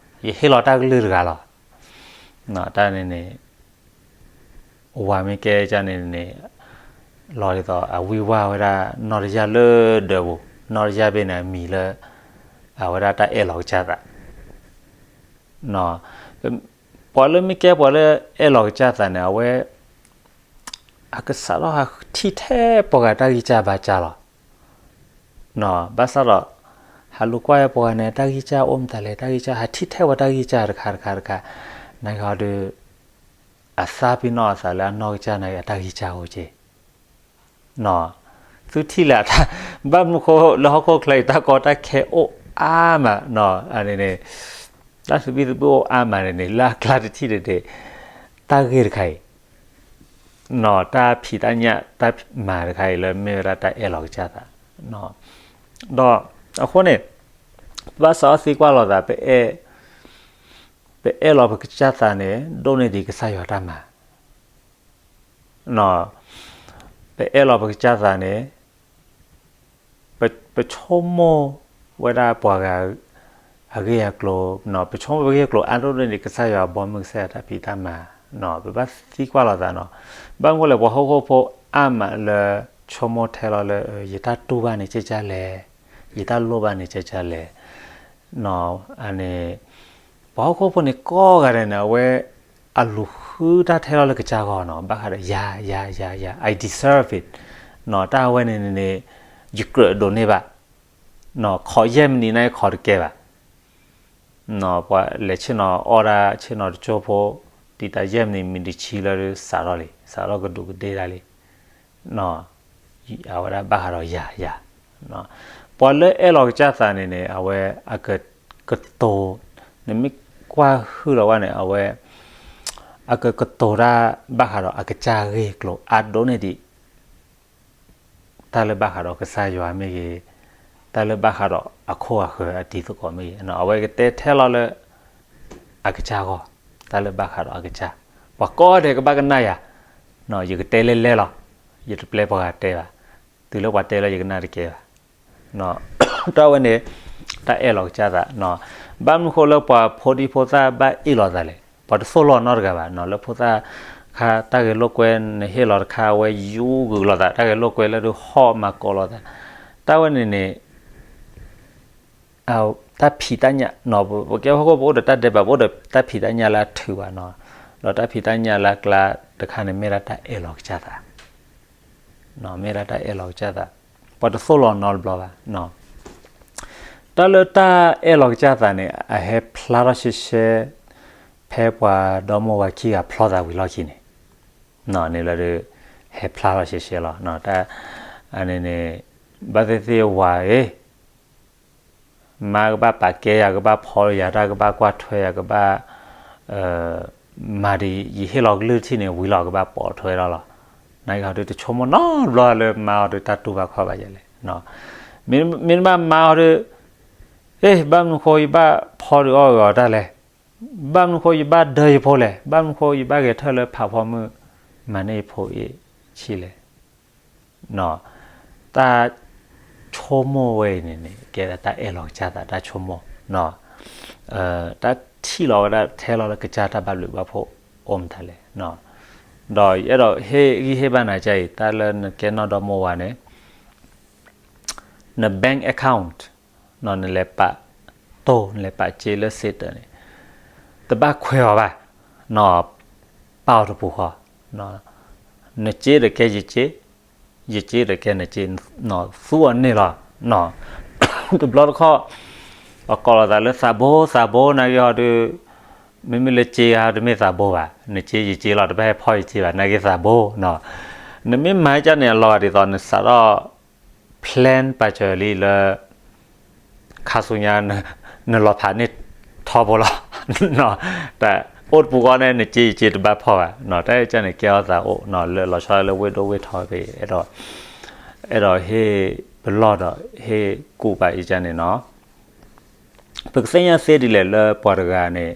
ယဟ့ၣ်လီၤတၢ်ကလုၢ်တဂၤလီၤ. တၢ်န့ၣ်န့ၣ် ဝၤမ့ၢ်ကဲကန့ၣ်န့ၣ် လီၤဒ်သိးအဝံၢ်ဝါဝဲဒၣ် နီၢ်တယၢ်လၢဒၢးပူၤ, နီၢ်တယၢ်ဘ့ၣ်န့ၣ် အမံၤလၢ အဝဲဒၣ်တၢ်အဲၣ်လီၤကစၢ်သး ပှၤလၢမ့ၢ်ကဲပှၤလၢအဲၣ်လီၤကစၢ်သးန့ၣ် အဝဲ အကစးထီၣ်ဟးထံၣ်ထဲပှၤဂၤတၢ်ဂံၢ်စၢ်ဘါစၢ်လီၤ. ဘၣ်ဆၣ်ဒီး ဟးလူၤကွၢ်ဝဲပှၤဂၤန့ၣ် တၢ်ဂံၢ်စၢ်အိၣ်မတၤလဲၣ်, တၢ်ဂံၢ်စၢ် ဟးထံၣ်ထဲပှၤတၢ်ဂံၢ်စၢ်တခါတခါတခါ, နဂီဒုး အသးပ့ၤနီၣ်အသးလၢအနီၢ်ကစၢ်န့ၣ် အတၢ်ဂံၢ်စၢ်အိၣ်က့ၤ သုထံၣ်လၢ ဘၣ်မနုၤဃိလၢဟီၣ်ခိၣ်ချၢအံၤ တၢ်ကီတၢ်ခဲအိၣ်အါမး, န့ၣ် တၢ်သဘံၣ်သဘုၣ်အိၣ်အါမးန့ၣ်န့ၣ် လၢအကျါတထံၣ်န့ၣ်န့ၣ် တၢ်ဂ့ၢ်တခါအံၤ, တၢ်ဖံးတၢ်ညၣ်တၢ်မၤတခါအံၤလၢမ့ၢ်ဝဲဒၣ်တၢ်အဲၣ်လီၤကစၢ်သး, ဒီးအဃိန့ၣ် ဘၣ်စးထီၣ်သံကွၢ်လိာ်သး ပအဲၣ်လီၤပကစၢ်သးန့ၣ် ဒိၣ်န့ၢ်ဒံးကစၢ်ယွၤတၢ်မၤ ပအဲၣ်လီၤပကစၢ်သးန့ၣ် ပဆိကမိၣ်ဝဲဒၣ်ပှၤဂၤအဂ့ၢ်အကျိၤ, ပဆိကမိၣ်ပဂ့ၢ်ကျိၤအါဒိၣ်န့ၢ်ဒံးကစၢ်ယွၤအဘီအမုၢ် ကစၢ်ယွၤတၢ်ဖံးတၢ်မၤ, ပဘၣ်သံကွၢ်လိာ်သးနီၤ, ဘၣ်မနုၤလဲၣ် ပှၤဟီၣ်ခိၣ်ဖိအါမးလၢဆိကမိၣ်ထဲလီၤလၢ ယတၢ်တူၢ်ဘၣ်န့ၣ်ကဲကၢ်လဲၣ်, ယတၢ်လိၣ်ဘၣ်န့ၣ်ကဲကၢ်လဲၣ်, န့ၣ် ပှၤဟီၣ်ခိၣ်ဖိန့ၣ်ကိးဂၤဒဲးန့ၣ် အဝဲ အလူၤဃုတၢ်ထဲလီၤလၢကစၢ်ဂီၢ်နီၤ, ဘၣ်ဃးဒီးယၤ ယၤ ယၤ ယၤ I deserve it, နီၤ တၢ်အဝဲန့ၣ်န့ၣ် ယကြၢးဒိးန့ၢ်ဘၣ်, နီၤ ခိးယဲၢ်မံးနံးန့ၣ် ခိးတကဲဘၣ်, နီၤ ပှၤလဲၤဆ့ၣ်နီၤအီၣ်ဒၣ်ဆ့ၣ်နီၤတကၠိဖိ ဒ်သိးယဲၢ်မံးနံး မံးနံးတဆံလၢ စးထီၣ်လံ စးထီၣ်ကဒူးကဒ့ဒၣ်လံ အဝဲဒၣ်ဘၣ်ဃးဒီးယၤ ယၤ, ပှၤလၢအဲၣ်လီၤကစၢ်သးန့ၣ်န့ၣ် အဝဲအကကတိၤ, နမ့ၢ်ကွၢ်ဟုၣ်လီၤဝဲန့ၣ် အဝဲ အကကတိၤတၢ်ဘၣ်ဃးဒီးအကစၢ်ဂ့ၢ်ကျိၤအါဒိၣ်န့ၢ်ဒံး တၢ်လၢဘၣ်ဃးဒီးကစၢ်ယွၤမ့ၢ်ဂ့ၤ, တၢ်လၢဘၣ်ဃးဒီးအခိၣ်အဃၢၤအတံၤသကိးမ့ၢ်ဂ့ၤ, အဝဲကတဲထဲလီၤလၢ အကစၢ်ဂီၢ်, တၢ်လၢဘၣ်ဃးဒီးအကစၢ်, ပှၤကိးဂၤဒဲးကဘၣ်ကနၣ်ယၤ, ယကတဲလဲၣ်လဲၣ်လီၤ, ယတပျဲပှၤဂၤတဲဘၣ်, တုၤလၢပှၤတဲလၢယကနၣ်တကဲဘၣ်, တၢ်ဝဲန့ၣ် တၢ်အဲၣ်လီၤကစၢ်သး, ဘၣ်မနုၤဃိလၢပှၤဖိဒံဖိသၣ်ဘၣ်အ့ၣ်လိာ်သးလဲၣ်, ပှၤတသိၣ်လိနီတဂၤဘၣ်, လၢဖိသၣ်ခါ တၢ်ဂဲၤလိာ်ကွဲ နဟ့ၣ်လီၤတခါ အဝဲယူၤဂုာ်လိာ်သး, တၢ်ဂဲၤလိာ်ကွဲလၢဒုးဟီၣ်မၤကိးလိာ်သး, တၢ်ဝဲန့ၣ်န့ၣ် တၢ်ဖံးတၢ်ညၣ်, ပကဲဟီၣ်ခိၣ်ဖိအိၣ်ဒီးတၢ်ဒဲးဘး ပအိၣ်ဒီးတၢ်ဖံးတၢ်ညၣ်လၢအထုးဘၣ်နီၤ, ဒီးတၢ်ဖံးတၢ်ညၣ်လၢအကျါတခါန့ၣ် မ့ၢ်ဒၣ်တၢ်အဲၣ်လီၤကစၢ်သး, မ့ၢ်ဒၣ်တၢ်အဲၣ်လီၤကစၢ်သး, ပှၤတသိၣ်လိနီတဘျီဘၣ်. တၢ်လၢတၢ်အဲၣ်လီၤကစၢ်သးန့ၣ် အဟဲဖျါထီၣ်ရှဲရှဲ ဖဲပှၤဒီမိၢ်ဝၤခံဂၤဖျီသးဝံၤလီၢ်ခံန့ၣ်, န့ၣ်လၢ ဟဲဖျါလီၤရှဲရှဲလီၤ. တၢ်အန့ၣ်န့ၣ် ဘၣ်သ့ၣ်သ့ၣ်ဝၤအံၤ မါကဘၣ်ပာ်ကဲယၤ ကဘၣ်ဖီယၤ တၢ်ကဘၣ်ကွၢ်ထွဲယၤ ကဘၣ် မၤဒ်ယဟ့ၣ်လီၤကလုၢ်ထံၣ်န့ၣ် ဝံၤလီၤကဘၣ်ပိာ်ထွဲလီၤလီၤ. နာ်က့ဟီဒုးတဆိကမိၣ်နီတဘျီလၢမါအီၤဒုးတၢ်တူၢ်ဘၣ်ခီၣ်ဘၣ်ယဲလဲၣ်. မ့ၢ်မ့ၢ်ဘၣ်မါအီၤဒုး အ့ ဘၣ်မနုၤဃိယဘၣ်ဖီဒုးအီၣ်ဂီၤတၢ်လဲၣ်. ဘၣ်မနုၤဃိယဘၣ်ဒၢယဖိလဲၣ်. ဘၣ်မနုၤဃိယဘၣ်ဂဲၤထၢၣ်လၢဖးဖီမုၢ် မၤန့ၢ်ယဖိအ့ၣ်ဆံးလဲၣ်. တၢ်ဆိကမိၣ်ဝဲအံၤန့ၣ်န့ၣ် ကဲဒၣ်တၢ်အဲၣ်လီၤကစၢ်သး တၢ်ဆိကမိၣ် တၢ်ထံၣ်လီၤဝဲဒၣ်ထဲလီၤလၢကစၢ်တၢ်ဘၣ်ဘျုးဘၣ်ဖှိၣ်အိၣ်မတၤလဲၣ်. ဒီးယအဲၣ်ဒိးဟ့ၣ်ဂံၢ်ဟ့ၣ်ဘါနၤကါအံၤ တၢ်လၢနကဲနီၢ်ဒီမိၢ်ဝၤန့ၣ် န bank account နလဲၤပာ်တိၢ် နလဲၤပာ်စ့လၢ စ့တၢး န့ၣ် တဘၣ်ခွဲးအီၤဘၣ်. ပာ်အီၤတပူၤဃီ နစ့ဒီးကဲယစ့ ယစ့ဒီးကဲနစ့ သူအီၤန့ၣ်လီၤ. တဘျီတခီၣ် ပကိးလိာ်သးလၢသးဘိ သးဘိ နာ်က့ဟီဒုး မ့မ့ၢ်လၢစ့ဂၤတမ့ၢ်သးဘိဘၣ် နစ့ယစ့လီၤ တဘၣ်ဟဲဖီယစ့ဘၣ် နာ်က့သးဘိ နမ့ၢ်မၤကၢန့ၣ် အလီၤဂာ်ဒ်သိးနစးထီၣ် plan ပာ်စၢၤလံလၢ ခါဆူညါ နလီၤဖးန့ၢ်ထီဘိလီၤ. တၢ်အိၣ်တပူၤဃီန့ၣ် နစ့ယစ့တဘၣ်ဖီဘၣ် တၢ်အဲၣ်ကၢန့ၣ် ကဲထီၣ်သးအိၣ် လၢလီၤဆီလၢဝ့ၢ်ဒိၣ်ဝ့ၢ်ထီဖဲ အဲၣ်ဒိးဟ့ၣ်ပလီၢ်ဒီးဟ့ၣ်ကူၣ်ပာ်အံၤကၢန့ၣ်နီၤ ပကသ့ၣ်ညါသ့ဒ်လဲၣ်လၢပှၤတဂၤန့ၣ်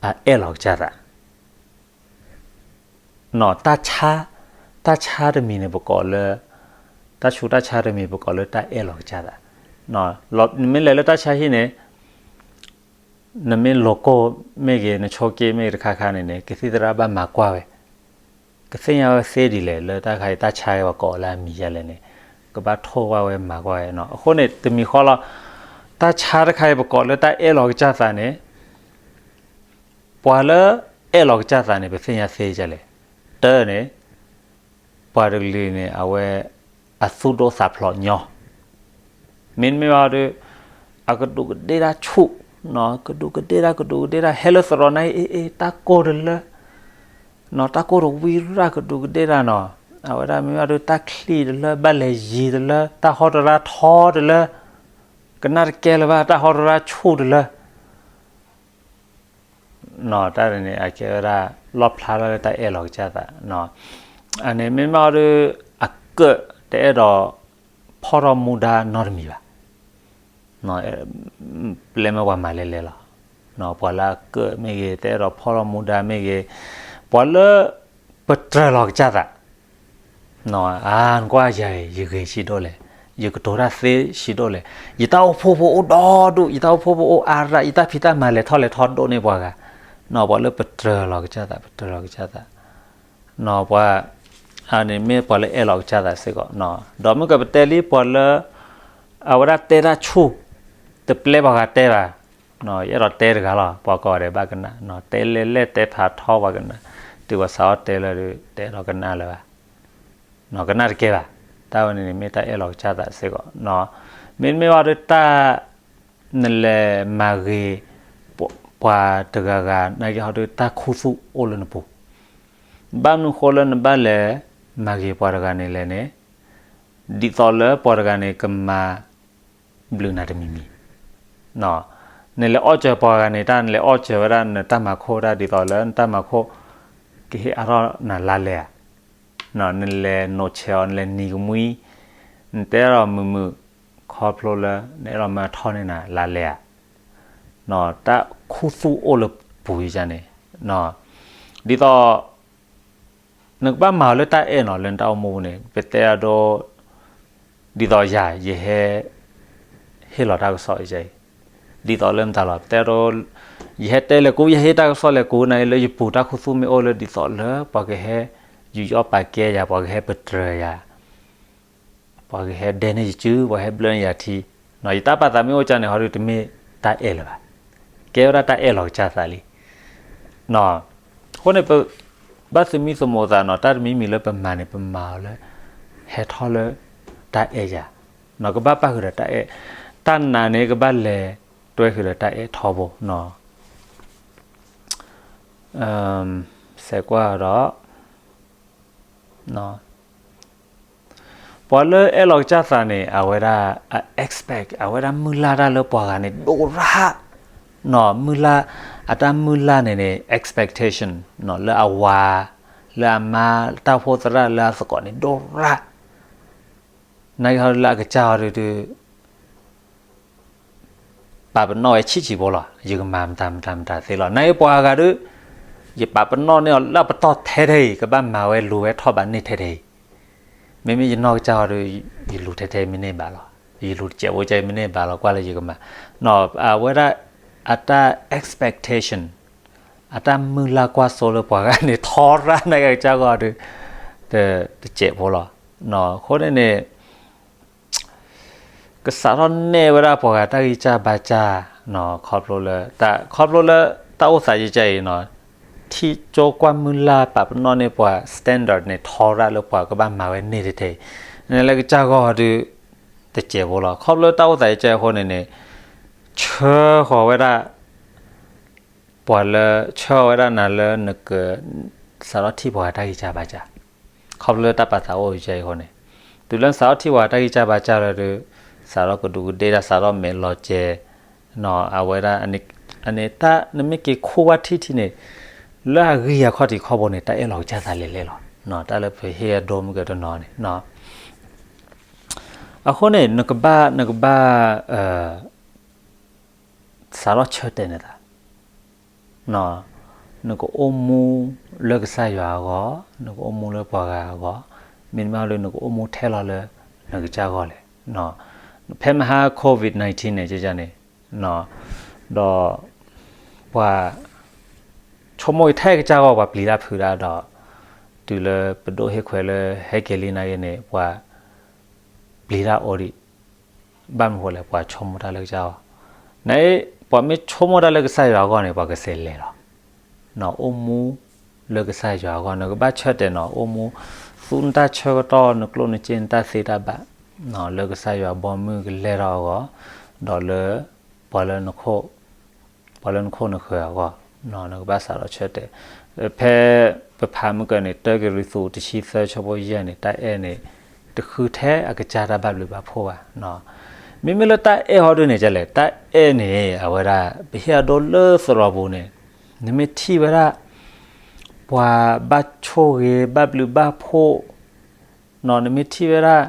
အအဲၣ်လီၤကစၢ်သး တၢ်ဆါ တၢ်ဆါတမံၤန့ၣ် ပကိးလၢ တၢ်ဆူးတၢ်ဆါတမံၤ ပကိးလၢတၢ်အဲၣ်လီၤကစၢ်သး. နမ့ၢ်လဲၤလၢတၢ်ဆါဟံၣ်န့ၣ် နမ့ၢ်လိၤကိၢ်မ့ၢ်ဂ့ၤ နဆိက့မ့ၢ်ဂ့ၤတခါခါန့ၣ်န့ၣ် ကသံၣ်သရၣ်ဘၣ်မၤကွၢ်ဝဲ ကသ့ၣ်ညါဝဲသ့ဒ်လဲၣ် လၢတၢ်ခါအံၤ တၢ်ဆါအံၤပကိးလၢအမံၤယဲလဲၣ်န့ၣ် ကဘၣ်ထိၣ်ဘၣ်ဝဲမၤကွၢ်ဝဲနီၤ. အဃိန့ၣ် တမံၤဃီလီၤ တၢ်ဆါတခါအံၤ ပကိးလၢတၢ်အဲၣ်လီၤကစၢ်သးန့ၣ် ပှၤလၢအဲၣ်လီၤကစၢ်သးန့ၣ် ပသ့ၣ်ညါသ့ဒ်လဲၣ်. တၢ်န့ၣ် ပှၤတကလုာ်န့ၣ် အဝဲ အသူၣ်ဒိၣ်သးဖျိးညီ မ့တမ့ၢ်ဘၣ်ဒီး အကဒူးကဒ့ၣ်တၢ်ဆူၣ်, ကဒူးကဒ့ၣ်တၢ် ကဒူးကဒ့ၣ်တၢ် ဟဲလၢသရိာ်န့ၣ် အ့ အ့ တၢ်ကိၢ်တလၢ, တၢ်ကိၢ်တဝံၤရၣ် ကဒူးကဒ့ၣ်တၢ်နီၤ, အဝဲဒၣ်မ့ၢ်ဘၣ်ဒီး တၢ်ချံၣ်တလၢ ဘၣ်လဲၤယံၤတလၢ တၢ်ဟီတရါထီတလၢ, ကနၣ်တကဲလၢၤဘၣ် တၢ်ဟီတရါဆူၣ်တလၢ တၢ်န့ၣ်န့ၣ် အကဲဝဲဒၣ် လီၣ်ဖျါထီၣ်လၢတၢ်အဲၣ်လီၤကစၢ်သး, အန့ၣ်မ့ၢ်မ့ၢ်အီၤဒီး အကၢၣ်တအဲၣ်ဒိး ဖီၣ်ထီၣ်မူဒါနီတမံၤဘၣ်, ပျဲမ့ၢ်ပှၤမၤလဲၤလဲၤလီၤ, ပှၤလၢအကၢၣ်မ့ၢ်ဂ့ၤ တအဲၣ်ဒိးဖီၣ်ထီၣ်မူဒါမ့ၢ်ဂ့ၤ, ပှၤလၢ ပတြၢၤလီၤကစၢ်သး အါ နကွၢ်ယၤအံၤ ယဂ့ၤဆံးဒိၣ်လဲၣ်, ယကတိၤတၢ်သ့ဆံးဒိၣ်လဲၣ်, ယတၢ်အိၣ်ဖှိၣ်ဖိအိၣ်ဒီဒူၣ်, ယတၢ်အိၣ်ဖှိၣ်ဖိအိၣ်အါရၣ်, ယတၢ်ဖံးတၢ်မၤလဲၤထီၣ်လဲၤထီဒိၣ်န့ၢ်ပှၤဂၤ, ပှၤလၢပတြၢၤလီၤကစၢ်သး ပတြၢၤလီၤကစၢ်သး, ပှၤ အန့ၣ်မ့ၢ်ပှၤလၢအဲၣ်လီၤကစၢ်သးစ့ၢ်ကီး, ဒီးမ့ၢ်ကပတဲလံပှၤလၢ အဝဲဒၣ်တဲတၢ်ဆူၣ်, တပျဲပှၤဂၤတဲဘၣ်, ယအဲၣ်ဒိးတဲတဂၤလီၤ, ပှၤကိးဂၤဒဲးဘၣ်ကနၣ်, တဲလဲၣ်လဲၣ်တဲဖးထီပှၤကနၣ်, တုၤပှၤစးထီၣ်တဲလၢ တဲဒီးကနၣ်လၢၤဘၣ်, ကနၣ်တကဲဘၣ်, တၢ်ဝဲန့ၣ်န့ၣ်မ့ၢ်တၢ်အဲၣ်လီၤကစၢ်သးစ့ၢ်ကီး, မ့တမ့ၢ်ဘၣ်ဒီးတၢ် နလဲၤမၤဂ့ၤ ပှၤတဂၤဂၤ နာ်က့ဟီဒီးတၢ်ခူသူၣ်အိၣ်လၢနပူၤ, ဘၣ်မနုၤဃိလၢနဘၣ်လဲၤမၤဂ့ၤပှၤတဂၤန့ၣ်လဲၣ်န့ၣ်, ဒ်သိးလၢပှၤတဂၤန့ၣ်ကမၤဘျုးနၤတမံၤမံၤ, နလဲၤအီၣ်စၢၤပှၤဂၤန့ၣ် တၢ်နလဲၤအီၣ်စၢၤဝဲဒၣ်နတၢ်မၤခိၣ်တၢ် ဒ်သိးလၢနတၢ်မၤခိၣ် ကဟ့ၣ်အါထီၣ်နၤလါလဲဧါ, နလဲၤနိးဆဲးအီၤ နလဲၤနံၤကမှံ, နတဲဒီးမုာ်မုာ် ခီဖျိလၢ နအဲၣ်ဒိးမၤထီၣ်န့ၢ်နၤလါလဲဧါ, တၢ်ခူသူၣ်အိၣ်လၢပူၤယန့ၣ်, ဒ်သိး နကဘၣ်မၤအီၤလၢတၢ်အဲၣ်နီၤ လၢနတၢ်အိၣ်မူပူၤန့ၣ် ပတဲအဒိ ဒ်သိးယၤ ယဟဲ ဟ့ၣ်လီၤတၢ်ကစီၣ်အံၤ, ဒ်သိးလၢမတၤလီၤ ပတဲအဒိ ယဟဲတဲလဲၤကူ ယဟဲဟ့ၣ်တၢ်ကစီၣ်လဲၤကူ နာ်က့လၢယပူၤတၢ်ခူသူၣ်မ့ၢ်အိၣ်လၢဒ်သိးလၢ ပှၤကဟဲ ယူးယီၣ်ပာ်ကဲယၤ ပှၤကဟဲပတြၢၤယၤ ပှၤကဟဲဒဲန့ၢ်ယစု ပှၤဟဲဘျၢန့ၢ်ယၤထံ, ယတၢ်ပာ်သးမ့ၢ်အိၣ်ကၢန့ၣ် ဟီဒုးတမ့ၢ်တၢ်အဲၣ်လၢၤဘၣ်, ကဲဝဲဒၣ်တၢ်အဲၣ်လီၤကစၢ်သးလံ. အဃိန့ၣ် ပဘၣ်သမံသမိးသးနီၤ တၢ်တမံၤမံၤလၢပမၤန့ၣ် ပမၤအီၤလၢ ဟဲထီၣ်လၢတၢ်အဲၣ်ယၤ, ကဘၣ်ပၣ်ဃုာ်ဒီးတၢ်အဲၣ်, တၢ်နာ်န့ၣ်ကဘၣ်လဲၤတွဲဃုာ်ဒီးတၢ်အဲၣ်ထီဘိနီၤ. စဲးကွၢ်ဒီး ပှၤလၢအဲၣ်လီၤကစၢ်သးန့ၣ် အဝဲဒၣ် အ expect အဝဲဒၣ်မုၢ်လၢ်တၢ်လၢပှၤဂၤန့ၣ် ဒိၣ်ရၣ်, မုၢ်လၢ်, အတၢ်မုၢ်လၢ်န့ၣ်န့ၣ် expectation လၢအဝၤ, လၢအမါ, တၢ်အိၣ်ဖှိၣ်သရၣ်လၢအသကိးန့ၣ် ဒိၣ်ရၣ်, နာ်က့ဟီဒုလၢအကစၢ်ဟီဒုဒု ပာ်ပနီၣ်ဝဲဆံးဆံးဖိလီၤ. ယကမၤမတၤမတၤမတၤသ့လီၤ. နာ်က့ပှၤဂၤဒု, ယပာ်ပနီၣ်န့ၢ်အီၤလၢပတီၢ်ထဲထဲအံၤ ကဘၣ်မၤဝဲလူၤဝဲထီၣ်ဘးန့ၢ်ထဲထဲအံၤ, မ့မ့ၢ်ယနီၢ်ကစၢ်ဟီဒု, ယလူၤထဲထဲမ့ၢ်န့ၢ်ဘၣ်လီၤ. ယလူၤတစဲးဖိကဲမ့ၢ်န့ၢ်ဘၣ်လီၤ ကွၢ်လၢယကမၤ, အဝဲဒၣ်, အတၢ် expectation အတၢ်မုၢ်လၢ်ကွၢ်စိလၢပှၤဂၤန့ၣ် ထီရၣ်နာ်က့အကစၢ်ဂီၢ်ဒု, တစဲးဖိလီၤ. အဃိန့ၣ်န့ၣ် ကစးထီၣ်နဲၣ်ဝဲဒၣ်ပှၤဂၤတၢ်ဂံၢ်စၢ်ဘါစၢ်, ခီဖျိလၢ, ခီဖျိလၢတၢ်အိၣ်သးယကဲအံၤနီၤ, ထံၣ်ကၠိကွၢ်မုၢ်လၢ်ပာ်ပနီၣ်န့ၢ်ပှၤ standard န့ၣ် ထီရၣ်လၢပှၤကဘၣ်မၤဝဲန့ၢ်ထဲထဲအံၤ, နလၢကစၢ်ဂီၢ်ဒု, တစဲးဖိလီၤ. ခီဖျိလၢတၢ်အိၣ်သးယကဲအဃိန့ၣ်န့ၣ်, ဆှၢဃီၤဝဲဒၣ် ပှၤလၢဆှၢဝဲဒၣ်နၤလၢနက, စးထီၣ်ထံၣ်ပှၤဂၤတၢ်ဂံၢ်စၢ်ဘါစၢ်, ခီဖျိလၢတၢ်ပာ်သးအိၣ်ယကဲအံၤအဃိန့ၣ်, တုၤလၢနစးထီၣ်ထံၣ်ပှၤဂၤတၢ်ဂံၢ်စၢ်ဘါစၢ်လၢဒု, စးထီၣ်ကဒူးကဒ့တၢ် စးထီၣ်မဲာ်လီၤကဲ, အဝဲဒၣ်, အန့ၣ်တၢ်နမ့ၢ်က့ၤခိၣ်ဝဲထံထံန့ၣ်, လၢအဂံၢ်အခီၣ်ထံးခီၣ်ဘိန့ၣ် တၢ်အဲၣ်လီၤကစၢ်သးလဲၤလဲၤလီၤ. တၢ်လၢပဟ့ၣ်အဒိမုၢ်ကတနီၤန့ၣ်, အဃိန့ၣ် နကဘၣ်, နကဘၣ် စးထီၣ်ဆၢတဲာ်နသး, နကအိၣ်မူလၢကစၢ်ယွၤအဂီၢ်, နကအိၣ်မူလၢပှၤဂၤအဂီၢ်, မ့တမ့ၢ်လၢနကအိၣ်မူထဲလီၤလၢနကစၢ်ဂီၢ်လဲၣ်. ဖဲမဟါ COVID nineteen န့ၣ်န့ၣ်, ဒီးပှၤဆိကမိၣ်ထဲကစၢ်ဂီၢ် ပှၤပျံၤတၢ်ဖုးတၢ်ဒီး, တုၤလၢပဒိၣ်ဟ့ၣ်ခွဲးလၢဟဲက့ၤလံနာ်က့န့ၣ် ပှၤပျံၤတၢ်အိၣ်ဒံး, ဘၣ်မနုၤဃိလဲၣ် ပှၤဆိကမိၣ်တၢ်လၢကစၢ်ဂီၢ်, န, ပှၤမ့ၢ်ဆိကမိၣ်တၢ်လၢကစၢ်ယွၤအဂီၢ်န့ၣ် ပှၤကစဲးလဲၤလီၤ. အိၣ်မူလၢကစၢ်ယွၤအဂီၢ် နကဘၣ်ဆၢတဲာ်နီၤ, အိၣ်မူ, သူနတၢ်ဆၢကတီၢ် နကျိၣ်နစ့ နတၢ်သ့တၢ်ဘၣ်, လၢကစၢ်ယွၤဘီမုၢ်ကလဲၤထီၣ်အဂီၢ်, ဒီးလၢပှၤလၢနခိၣ်, ပှၤလၢနခိၣ်နဃၢၤအဂီၢ်, နကဘၣ်စးထီၣ်ဆၢတဲာ်. ဖဲပဖးမုၢ်ကၢန့ၣ် တၢကရံၣ်သူးတဆံသၢဆၢဖိယဲၢ်န့ၣ် တၢ်အဲၣ်န့ၣ် တဃုထဲအကစၢ်တၢ်ဘၣ်ဘျုးဘၣ်ဖှိၣ်ဘၣ်. မ့မ့ၢ်လၢတၢ်အဲၣ်ဟီဒုန့ၣ် ကလဲၣ်, တၢ်အဲၣ်န့ၣ် အဝဲဒၣ် ပဟ့ၣ်အဒိလၢသရိာ်ပူၤန့ၣ်, နမ့ၢ်ထံၣ်ဝဲဒၣ် ပှၤဘၣ်ဆိၣ်ဂ့ၤ ဘၣ်ဘျုးဘၣ်ဖှိၣ်, နမ့ၢ်ထံၣ်ဝဲဒၣ်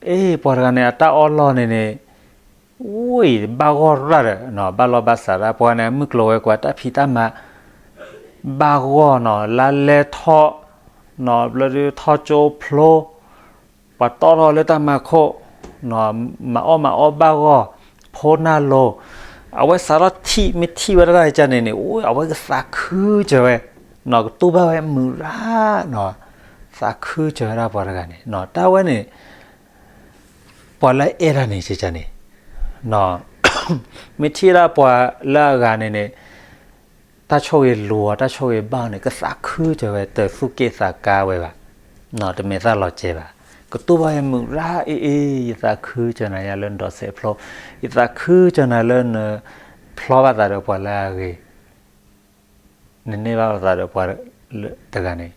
အ့ ပှၤတဂၤန့ၣ် အတၢ်အီၣ်လီၢ်န့ၣ်န့ၣ်, အိၣ် ဘၣ်ဂီၢ်ရၣ်ဒီး ဘၣ်လီၢ်ဘၣ်စးရၣ်, ပှၤန့ၣ် အမုၢ်ကျိၤဝဲၤကွာ် တၢ်ဖံးတၢ်မၤ ဘၣ်ဂီၢ်နီၤ, လါလဲထီၣ်နီၤ, ဘျီဒုးထီၣ်ကၠိဖျိ, ပှၤတီထီၣ်လၢတၢ်မၤခိၣ်, မၤအီၣ်မၤအီဘၣ်ဂီၢ်, ဖိနၢ်လိၤ, အဝဲစးထီၣ်ထံၣ် မ့ၢ်ထံၣ်ဝဲဒၣ်ကန့ၣ်န့ၣ်, အိၣ် အဝဲကသးခုစၢၤဝဲ, ကတူၢ်ဘၣ်ဝဲမုာ်ရၣ်နီၤ, သးခုစၢၤဝဲဒၣ်ပှၤတဂၤန့ၣ်, တၢ်ဝဲန့ၣ် ပှၤလၢအဲၣ်တၢ်န့ၣ် ကန့ၣ်, မ့ၢ်ထံၣ်ဒၣ်ပှၤလၢအဂၤန့ၣ်န့ၣ်, တၢ်ဆိၣ်ဂ့ၤလိၤအီၤ တၢ်ဆိၣ်ဂ့ၤဘၣ်အီၤန့ၣ် ကသးခုစၢၤဝဲ တသူၣ်က့ၣ်သးကါဝဲဘၣ်, တမဲာ်သၣ်လီၤစဲၤဘၣ်, ကတူၢ်ဘၣ်ဝဲမုာ်ရၣ် အ့ အ့ ယသးခုစၢၤနၤယၤလၢနဒိးစဲးဖျိ, ယသးခုစၢၤနၤလၢနဖျီဘၣ်သးဒီးပှၤလၢအဂ့ၤ နန့ၢ်ဘၣ်လိာ်သးဒီးပှၤတဂၤန့ၣ်,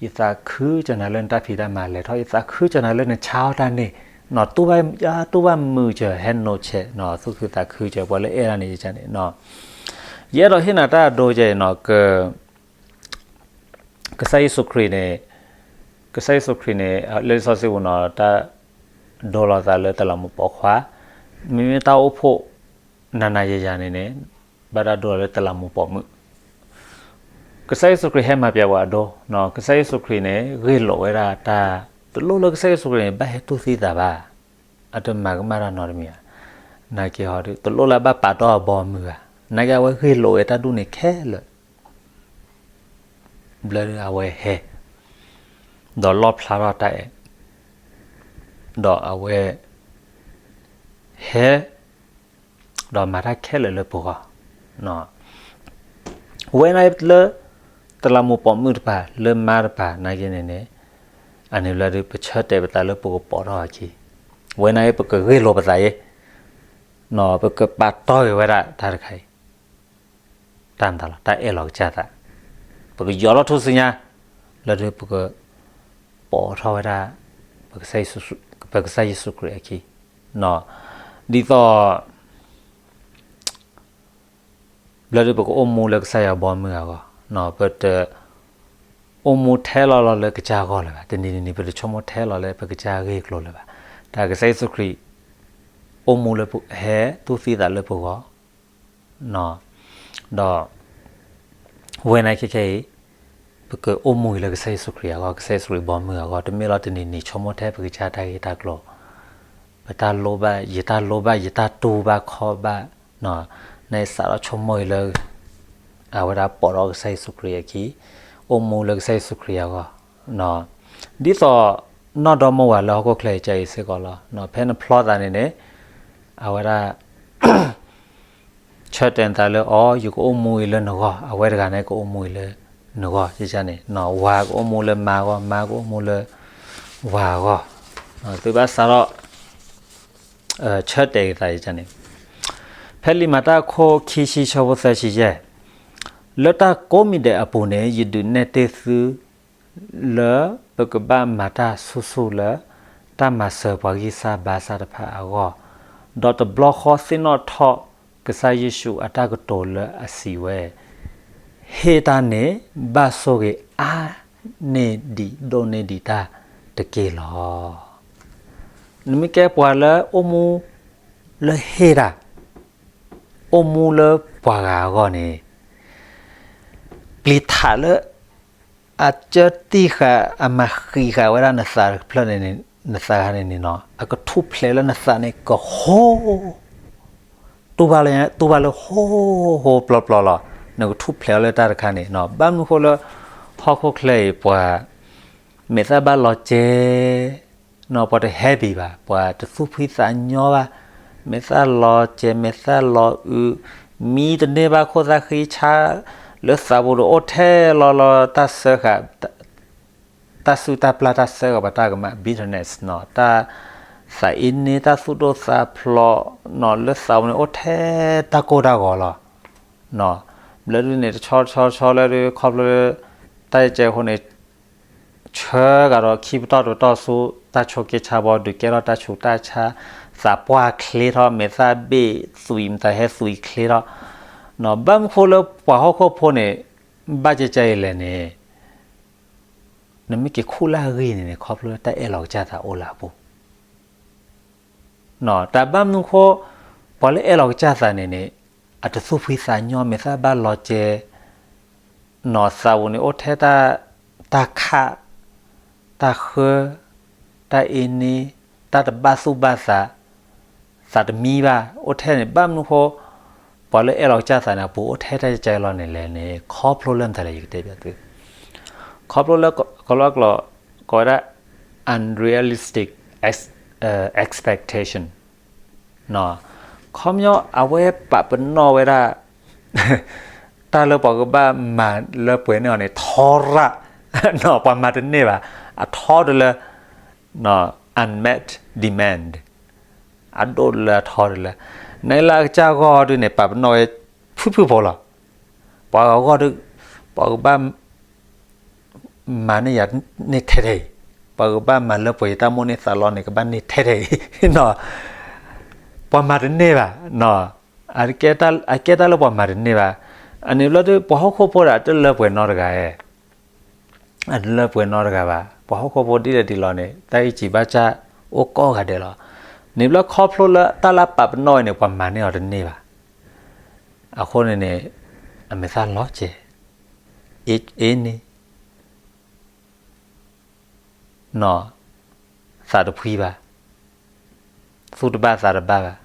ယသးခုစၢၤနၤလၢနတၢ်ဖံးတၢ်မၤလဲၤထီၣ်, ယသးခုစၢၤနၤလၢနဆါအီၣ်တၢ်န့ၣ်, တူၢ်ဘၣ်, တူၢ်ဘၣ်မုာ်စၢၤ ဟဲနိးဆဲး, သူၣ်ခုသးခုစၢၤ ပှၤလၢအဲၣ်တၢ်န့ၣ်န့ၣ်, ယအဲၣ်ဒိးဟ့ၣ်နၤတၢ်အဒိကဲအံၤနီၤ, က ကစၢ်ယ့ၣ်ၡူးခရံာ်န့ၣ်, ကစၢ်ယ့ၣ်ၡူးခရံာ်န့ၣ် လၢလံာ်စီဆှံပူၤနီၤ တၢ်ဒိလီၤသးလၢတလးမူးပိာ်ခွါ, မ့မ့ၢ်တၢ်အိၣ်ဖှိၣ်နၤနၤယၤယၤန့ၣ်န့ၣ်, ဘၣ်တၢ်ဒိလီၤလၢတလးမူးပိာ်မုၣ်, ကစၢ်ယ့ၣ်ၡူးခရံာ်ဟဲမၤပျဲပှၤအဒိ, ကစၢ်ယ့ၣ်ၡူးခရံာ်န့ၣ် ဂ့ၢ်လိာ်ဝဲဒၣ်တၢ်, တလိၣ်လၢကစၢ်ယ့ၣ်ၡူးခရံာ်န့ၣ် ဘၣ်ဟဲတူၢ်သံသးဘၣ်, အတမၤကမၣ်တၢ်နီတမံၤဘၣ်, နာ်က့ဟီဒု တလိၣ်လၢဘၣ်ပာ်တီၢ်အဘီအမုၢ်ဘၣ်, နာ်က့အဝဲဂ့ၢ်လိာ်ဝဲတၢ်ဒူၣ်န့ၣ်ခဲလၢာ် ဘျီဒုးအဝဲဟဲ, ဒီးလီၣ်ဖျါထီၣ်တၢ်အဲၣ်, ဒီးအဝဲဟဲ, ဒီးမၤတၢ်ခဲလၢာ်လၢပဂီၢ်, ဝဲန့ၣ်လၢ တလးမူးပိာ်မုၣ်တပၤ လၢမါတပၤနာ်က့န့ၣ်န့ၣ်, အန့ၣ်ဘျီဒုး ပဆၢတဲာ်ပသးလၢပကပိာ်ထီၣ်အခံ, ဝဲန့ၣ်လၢ ပကဂ့ၢ်လိာ်ပသးအံၤ, ပကပာ်တီၢ်ဂ့ၤဝဲဒၣ်တၢ်တခါအံၤ တၢ်မတၤလီၤ တၢ်အဲၣ်လီၤကစၢ်သး, ပကယီၤထီၣ်ထူၣ်စုညါ, လၢဒုးပက ပိာ်ထီၣ်ဝဲဒၣ် ပကစၢ်ယ့ၣ်ၡူးခရံာ်အခံ, ဒ်သိး ဘျီဒုးပကအိၣ်မူလၢကစၢ်ယွၤဘီမုၢ်အဂီၢ်, ပတ အိၣ်မူထဲလီၤလီၤလၢကစၢ်အဂီၢ်လၢၤဘၣ်, တနံၤနံၤနံၤ ပတဆိကမိၣ်ထဲလီၤလၢပကစၢ်အဂ့ၢ်အကျိၤလၢၤဘၣ်. တၢ်ကစၢ်ယ့ၣ်ၡူးခရံာ် အိၣ်မူလၢပ ဟဲသူၣ်သံသးလၢပဂီၢ်, ဒီး ဝဲန့ၣ်ခဲခဲအံၤ ပကအိၣ်မူအံၤလၢကစၢ်ယ့ၣ်ၡူးခရံာ်အဂီၢ်, ကစၢ်ယ့ၣ်ၡူးခရံာ်ဘီမုၢ်အဂီၢ်, တမ့ၢ်လီၤတနံၤနံၤဆိကမိၣ်ထဲပကစၢ်တၢ်ဂ့ၢ်တၢ်ကျိၤ, ပတၢ်လိၣ်ဘၣ် ယတၢ်လိၣ်ဘၣ် ယတၢ်တူၢ်ဘၣ်ခီၣ်ဘၣ်, နစးထီၣ်ဆိကမိၣ်အံၤလၢ အဝဲဒၣ်ပိာ်ထီၣ်ကစၢ်ယ့ၣ်ၡူးခရံာ်အခံ, အိၣ်မူလၢကစၢ်ယ့ၣ်ၡူးခရံာ်အဂီၢ်, ဒ်သိး နီၢ်ဒီမါဝၤလၢဟီၣ်ခိၣ်ချၢအံၤစ့ၢ်ကီးလီၤ. ဖဲနဖျီသးန့ၣ်န့ၣ် အဝဲဒၣ် ဆၢတဲာ်နသးလၢ အီၤ ယကအိၣ်မူအံၤလၢနဂီၢ်, အဝဲတဂၤန့ၣ်ကအိၣ်မူအံၤလၢနဂီၢ်န့ၣ်, ဝၤကအိၣ်မူလၢမါအဂီၢ်, မါကအိၣ်မူလၢ ဝၤအဂီၢ်, သုဘၣ်စးထီၣ် ဆၢတဲာ်က့ၤသးန့ၣ်, ဖဲလံာ်မၤတၢ်အခိၣ်ခံဆံဆၢဖိသၢဆံယဲၢ်, လၢတၢ်ကိးမံၤဒဲးအပူၤန့ၣ် ယဒုးနဲၣ်တ့ၢ်သု လၢပကဘၣ်မၤတၢ်ဆူၣ်ဆူၣ်လၢ တၢ်မၤစၢၤပှၤဂံၢ်စၢ်ဘါစၢ်တဖၣ်အဂီၢ်, ဒီးတဘျီဃီသ့ၣ်နီၣ်ထီၣ်ကစၢ်ယ့ၣ်ၡူးအတၢ်ကတိၤလၢအစံးဝဲ, ဟ့ၣ်တၢ်န့ၣ် ဘၣ်ဆိၣ်ဂ့ၤအါန့ၢ်ဒံးဒိၣ်န့ၢ်ဒံးတၢ်တက့ၢ်လီၤ. နမ့ၢ်ကဲပှၤလၢအိၣ်မူလၢဟ့ၣ်တၢ်, အိၣ်မူလၢပှၤဂၤအဂီၢ်န့ၣ် ပျံၤထးလၢ အကၢတံၢ်ဃာ် အမၤဃံးဃာ်ဝဲဒၣ်နသးတဖျၢၣ်န့ၣ် နသးဂၤန့ၣ်န့ၣ်နီၤ အကထူၣ်ဖျဲးလၢနသးန့ၣ်ကဟိ, တူၢ်ဘၣ်လၢ တူၢ်ဘၣ်လၢဟိဟိပျီပျီလီၤ. နကထူၣ်ဖျဲးအီၤလၢတၢ်တခါန့ၣ်နီၤ ဘၣ်မနုၤဃိလၢ ဟီၣ်ခိၣ်ချၢအံၤပှၤ မဲာ်သၣ်ဘၣ်လီၤကဲ နီၤ ပှၤတ happy ဘၣ်, ပှၤတသူၣ်ဖှံသးညီဘၣ်, မဲာ်သၣ်လီၤကဲ မဲာ်သၣ်လီၤအုး, မံတန့ၢ်ဘၣ်ခိၣ်သၣ်ဃံဆါ လၢသးပူၤဒီးအိၣ်ထဲလီၤလီၤ တၢ်စၢဃာ် တၢ်စုၣ်တၢ်ပျၢ် တၢ်စၢဃာ်ပှၤတၢ်ကမၣ် bitterness နီၤ တၢ်သးအ့န့ တၢ်သူၣ်ဒိၣ်သးဖျိးနီၤ လၢသးပူၤန့ၣ် အိၣ်ထဲတၢ်ကိၢ်တၢ်ဂီၤလီၤ. ဘျီဒုန့ၣ် တဆီတဆီတဆီလၢဒုး ခီဖျိလၢ တၢ်ယကဲအဃိန့ၣ် ဆၢကဒီးခံပတီၢ်တပတီၢ်ဆူ တၢ်ဆိးက့ဆါဘီ ဒုးကဲထီၣ်တၢ်ဆူးတၢ်ဆါ, သးပှၢ်ချ့ထီၣ် မဲာ်သၣ်ဘ့ၣ်သွံး မတၤဟဲသွံးချ့ထီၣ်နီၤ ဘၣ်မနုၤဃိလၢပှၤဟီၣ်ခိၣ်ဖိန့ၣ် ဘၣ်ကဲကဲအံၤလဲၣ်န့ၣ် နမ့ၢ်က့ၤခူၣ်လၢအဂ့ၢ်န့ၣ်န့ၣ် ခီဖျိလၢတၢ်အဲၣ်လီၤကစၢ်သးအိၣ်လၢအပူၤ တၢ်ဘၣ်မနုၤဃိ ပှၤလၢအဲၣ်လီၤကစၢ်သးန့ၣ်န့ၣ် အတသူၣ်ဖှံသးညီ မဲာ်သၣ်ဘၣ်လီၤကဲ နီၤ သးပူၤန့ၣ် အိၣ်ထဲတၢ် တၢ်ခး တၢ်ဃၢ တၢ်အ့န့ တၢ်တဘၣ်သူၣ်ဘၣ်သး သးတမံဘၣ် အိၣ်ထဲန့ၣ် ဘၣ်မနုၤဃိ ပှၤလၢအဲၣ်လီၤကစၢ်သးန့ၣ် အပူၤအိၣ်ထဲတၢ်ကစၢ်လီၤန့ၣ်လဲၣ်န့ၣ် ခီဖျိလၢမတၤလဲၣ် ယကတဲဘၣ်သု ခီဖျိလၢ ကလီကလီ ကိးဝဲဒၣ် unrealistic ex- expectation ခီပညီ အဝဲပာ်ပနီၣ်ဝဲဒၣ် တၢ်လၢပှၤကဘၣ်မၤလၢပှဲၤန့ၢ်အီၤန့ၣ် ထီရၣ် ပှၤမၤတန့ၢ်ဘၣ် အထီတလၢ unmet demand အဒိၣ်တလၢအထီတလၢ နလၢအကစၢ်ဂီၢ်ဒုန့ၣ် ပာ်ပနီၣ်ဝဲ ဖုၣ်ဖုၣ်ဖိလီၤ ပှၤဂၤဂီၢ်ဒု ပှၤကဘၣ် မၤန့ၢ်ယၤန့ၢ်ထဲထဲအံၤ, ပှၤကဘၣ်မၤလၢပှဲၤယတၢ်မိၣ်န့ၢ်သးလီန့ၣ် ကဘၣ်န့ၢ်ထဲထဲအံၤ, ပှၤမၤတန့ၢ်ဘၣ်, အကဲတၢ်လၢပှၤမၤတန့ၢ်ဘၣ်, အန့ၣ်ဘျီဒု ပှၤဟီၣ်ခိၣ်ဖိဒီး အတလၢပှဲၤနီတဂၤဧါ, အတလၢပှဲၤနီတဂၤဘၣ်, ပှၤဟီၣ်ခိၣ်ဖိဒ်လဲၣ်ဒ်လဲၣ်န့ၣ် တၢ်အံးစံးဘၣ်စၢ်အိၣ်ကိးဂၤဒဲးလီၤ, န့ၣ်ဘျီခီဖျိလၢတၢ်လၢပာ်ပနီၣ်ဝဲန့ၣ် ပှၤမၤန့ၢ်အီၤတန့ၢ်ဘၣ် အဃိန့ၣ်န့ၣ် အမဲာ်သၣ်လီၤကဲ, အ့န့ၣ်, နီၢ်, သးတဖှံဘၣ်, သူၣ်တဘၣ်သးတဘၣ်ဘၣ်,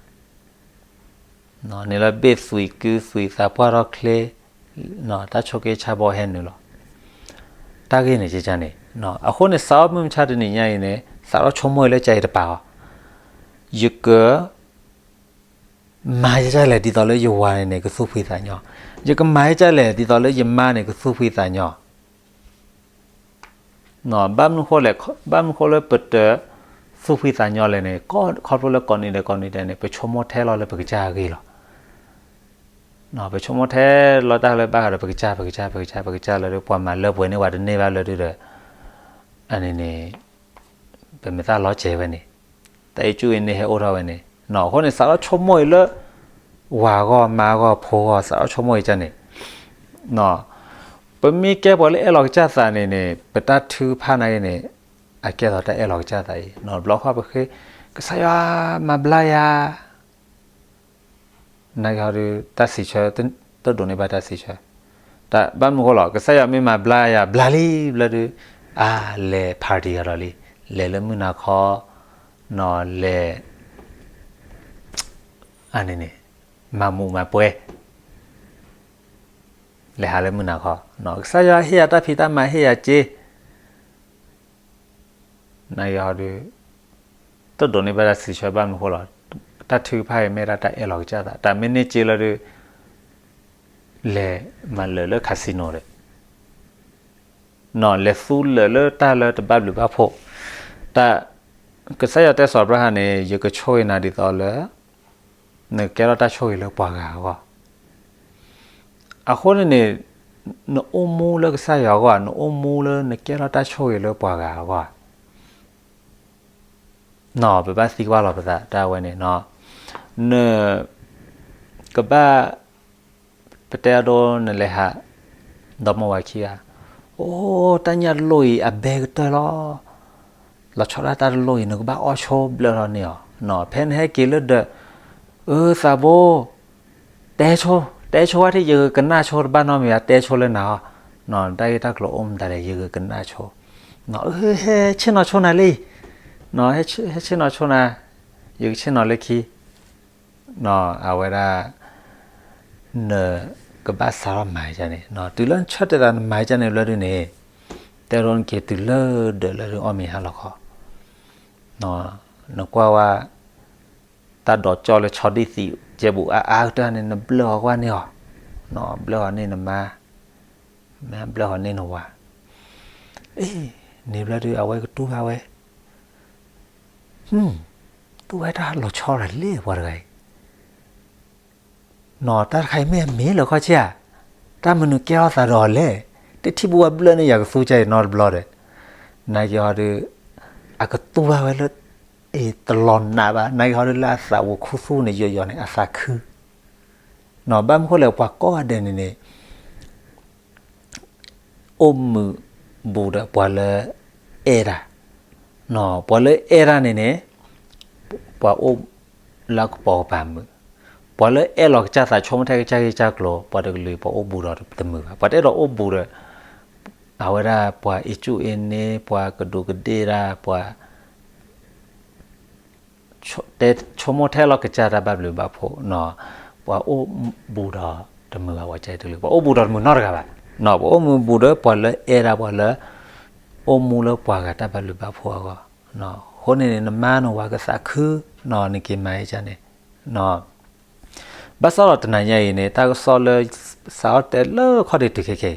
န့ၣ်လၢဘ့ၣ်သွံၣ်ကုသွံၣ်သးပှၢ်ထီၣ်ချ့, တၢ်ဆိးက့ဆါဘီဟဲနုာ်လီၤ, တၢ်ဂ့ၢ်န့ၣ်ကန့ၣ်, အဃိန့ၣ် စးထီၣ်မုၢ်မဆါတနံၤညါအံၤန့ၣ် စးထီၣ်ဆိကမိၣ်လၢကဲအံၤတပၤအီၤ, ယက မၤယကလဲၣ် ဒ်သိးလၢယဝၤန့ၣ်န့ၣ် ကသူၣ်ဖှံသးညီ, ယကမၤယကလဲၣ် ဒ်သိးလၢယမါန့ၣ် ကသူၣ်ဖှံသးညီ, ဘၣ်မနုၤဃိလဲၣ်, ဘၣ်မနုၤဃိလၢပတသူၣ်ဖှံသးညီလဲၣ်န့ၣ် ခီဖျိလၢကိးနံၤဒဲးကိးနံၤဒဲးန့ၣ် ပဆိကမိၣ်ထဲလီၤလၢပကစၢ်အဂ့ၢ်လီၤ. ပဆိကမိၣ်ထဲလီၤတၢ်လၢဘၣ်ဃးဒီးပကစၢ် ပကစၢ် ပကစၢ် ပကစၢ်လၢ ပှၤမၤလၢပှဲၤန့ၢ်ဝဲတန့ၢ်ဘၣ်လၢဒုဒီး အန့ၣ်န့ၣ် ပမ့ၢ်သးလီၤစဲၤဝဲန့ၣ် တၢ်အ့ၣ်ကူၣ်အ့န့ၣ်ဟဲအိၣ်ထီၣ်ဝဲန့ၣ် အဃိန့ၣ် စးထီၣ်ဆိကမိၣ်အံၤလၢ ဝၤအဂီၢ် မါအဂီၢ် ဖိအဂီၢ် စးထီၣ်ဆိကမိၣ်အံၤကန့ၣ် ပမ့ၢ်ကဲပှၤလၢအဲၣ်လီၤကစၢ်သးန့ၣ်န့ၣ် ပတၢ်ထုကဖၣ်နာ်က့န့ၣ် အကဲထီၣ်တၢ်အဲၣ်လီၤကစၢ်သးအံၤ ဘျီဃီပဃ့ ကစၢ်ယွၤမၤဘျါယၤ နာ်က့ဟီဒုး တၢ်စံးဆၢ တဒိးန့ၢ်ဘၣ်တၢ်စံးဆၢ တၢ်ဘၣ်မနုၤဃိလီၤ ကစၢ်ယွၤမ့ၢ်မၤဘျါယၤ ဘျါလံဘျီဒုး အါ လဲၤ party အီၤဒီးလံ လဲၤလၢမုၢ်နၤခီ နီၢ်လဲၤ အန့ၣ်န့ၣ် မၤမူးမၤပွဲ လဲၤဟးလၢမုၢ်နၤခီ ကစၢ်ယွၤဟ့ၣ်ယၤတၢ်ဖံးတၢ်မၤဟ့ၣ်ယၤစ့ နာ်က့ဟီဒုး တဒိးန့ၢ်ဘၣ်တၢ်စံးဆၢဘၣ်မနုၤဃိလီၤ တၢ်ထုကဖၣ်အံၤမ့ၢ်ဒၣ်တၢ်အဲၣ်လီၤကစၢ်သး တၢ်မ့ၢ်န့ၢ်စ့လီၤဒုး လဲၤမၤလၢာ်လၢ casino ဒီး နီၢ်လဲၤသူလၢာ်လၢတၢ်လၢတဘၣ်ဘျုးဘၣ်ဖှိၣ် တၢ် ကစၢ်ယွၤတဲစီၤအၤဘြၤဟၣ်န့ၣ် ယကဆိၣ်ဂ့ၤနၤဒ်သိးလၢ နကကဲထီၣ်တၢ်ဆိၣ်ဂ့ၤလၢပှၤဂၤအဂီၢ် အဃိန့ၣ်န့ၣ် နအိၣ်မူလၢကစၢ်ယွၤအဂီၢ် နအိၣ်မူလၢနကဲထီၣ်တၢ်ဆိၣ်ဂ့ၤလၢပှၤဂၤအဂီၢ် နီၢ် ပဘၣ်သံကွၢ်လီၤပသးတၢ်ဝဲန့ၣ် န ကဘၣ် ပတဲအဒိနလဲၤဟး ဒီမါဝၤခံဂၤ အိ တၢ်ညၣ်တလိၣ်အံၤအဘဲကတၢၢ်လီၤ လီၤဆီဒၣ်တၢ်တလိၣ်အံၤ နကဘၣ်အီၣ်ဆိဘျၢထီၣ်န့ၢ်အီၤ နီၢ် ဖဲနဟဲက့ၤလၢဒၢး အၢ သးဘိ တဲဆိ တဲဆိဝဲထံၣ် ယကကနၣ်ဆိတဘၣ်နီတမံၤဘၣ် တဲဆိလၢနၤအီၤ နီၢ် တၢ်ဂ့ၢ်တၢ်ကျိၤအိၣ်မတၤလဲၣ် ယကကနၣ်ဆိ နီၢ် အၢ ဟဲဆ့ၣ်နီၤဆိနၤလံ နီၢ် ဟဲဆ့ၣ်နီၤဆိနၤ ယကဆ့ၣ်နီၤလၢခံ နီၢ် အဝဲဒၣ် နကဘၣ်စးထီၣ်မၤကန့ၣ် တုၤလၢနဆၢတဲာ်သးနမၤကန့ၣ်ဘျီဒုန့ၣ် တဲဒိနက့ၤတုၤလၢဒၢးလၢဒုအီၣ်မ့ၤဟါလီၤခီ နကွၢ်ဝဲ တၢ်ဒိးကၠီလၢဆီဒံၣ်သံး ကဲဘူးအါအါကတၢၢ်န့ၣ် နဘျၢအီၤကွၢ်န့ၢ်အီၤ ဘျၢအီၤန့ၢ်နမါ မ့ၢ်ဘျၢအီၤန့ၢ်နဝၤ အ့ န့ၣ်ဘျီဒု အဝဲကတူၢ်ဘၣ်ဝဲ တူၢ်ဝဲတၢ်လီၤဆီတၢ်လဲၣ်ပှၤတဂၤအံၤ နီၢ် တၢ်တခါအံၤမ့ၢ်အမ့ၢ်လၢခီဆ့ဧါ တၢ်မနုၤကဲထီၣ်သးဒီးအီၤလဲၣ် တထံၣ်ဘူးဝဲဘျၢန့ၢ်ယၤကသူကၢ်အံၤနီတဘျီဒီး နာ်က့ဟီဒု အကတူၢ်ဘၣ်ဝဲလၢ အ့ တလီၤနးဘၣ် နာ်က့ဟီဒုလၢအသးဝူၤခူသူၣ်န့ၣ် ယိာ်ယိာ်န့ၣ် အသးခု နီၢ် ဘၣ်မနုၤဃိလဲၣ် ပှၤကိးဂၤဒဲးန့ၣ်န့ၣ် အိၣ်မုာ်ဘူးဒီးပှၤလၢအဲၣ်တၢ်, ပှၤလၢအဲၣ်တၢ်န့ၣ်န့ၣ် ပှၤအိၣ်လၢအကပိာ်ကပၤမုာ်, ပှၤလၢအဲၣ်လီၤကစၢ်သးဆိကမိၣ်ထဲကစၢ်ဂ့ၢ်ကစၢ်ကျိၤ ပှၤတကလုာ်ပှၤအိၣ်ဘူးဒီးတမုာ်ဘၣ်. ပှၤတအဲၣ်ဒိးအိၣ်ဘူးဒီး အဝဲဒၣ်ပှၤအ့ၣ်ကူၣ်အ့ၣ်န့ၣ် ပှၤကဒူးကဒ့ၣ်တၢ် ပှၤ တဲဆိကမိၣ်ထဲလီၤကစၢ်တၢ်ဘၣ်ဘျုးဘၣ်ဖှိၣ်, ပှၤအိၣ်ဘူးဒီးတမုာ်ဘၣ်ပှၤကလုာ်, ပှၤအိၣ်ဘူးဒီးတမုာ်နီတဂၤဘၣ်. ပှၤအိၣ်မူဘူးဒီးပှၤလၢအဲၣ်ဒၣ်ပှၤလၢ အိၣ်မူလၢပှၤဂၤတၢ်ဘၣ်ဘျုးဘၣ်ဖှိၣ်အဂီၢ်. အဃိန့ၣ်န့ၣ် နမါနဝၤကသးခု, နက့ၤမၤအ့ၣ်ကန့ၣ်, ဘၣ်ဆၣ်ဒီးတနၤညါအံၤန့ၣ် တၢ်ကစီၣ်လၢ စးထီၣ်တဲလၢခီၣ်ဒံးတုၤခဲခဲ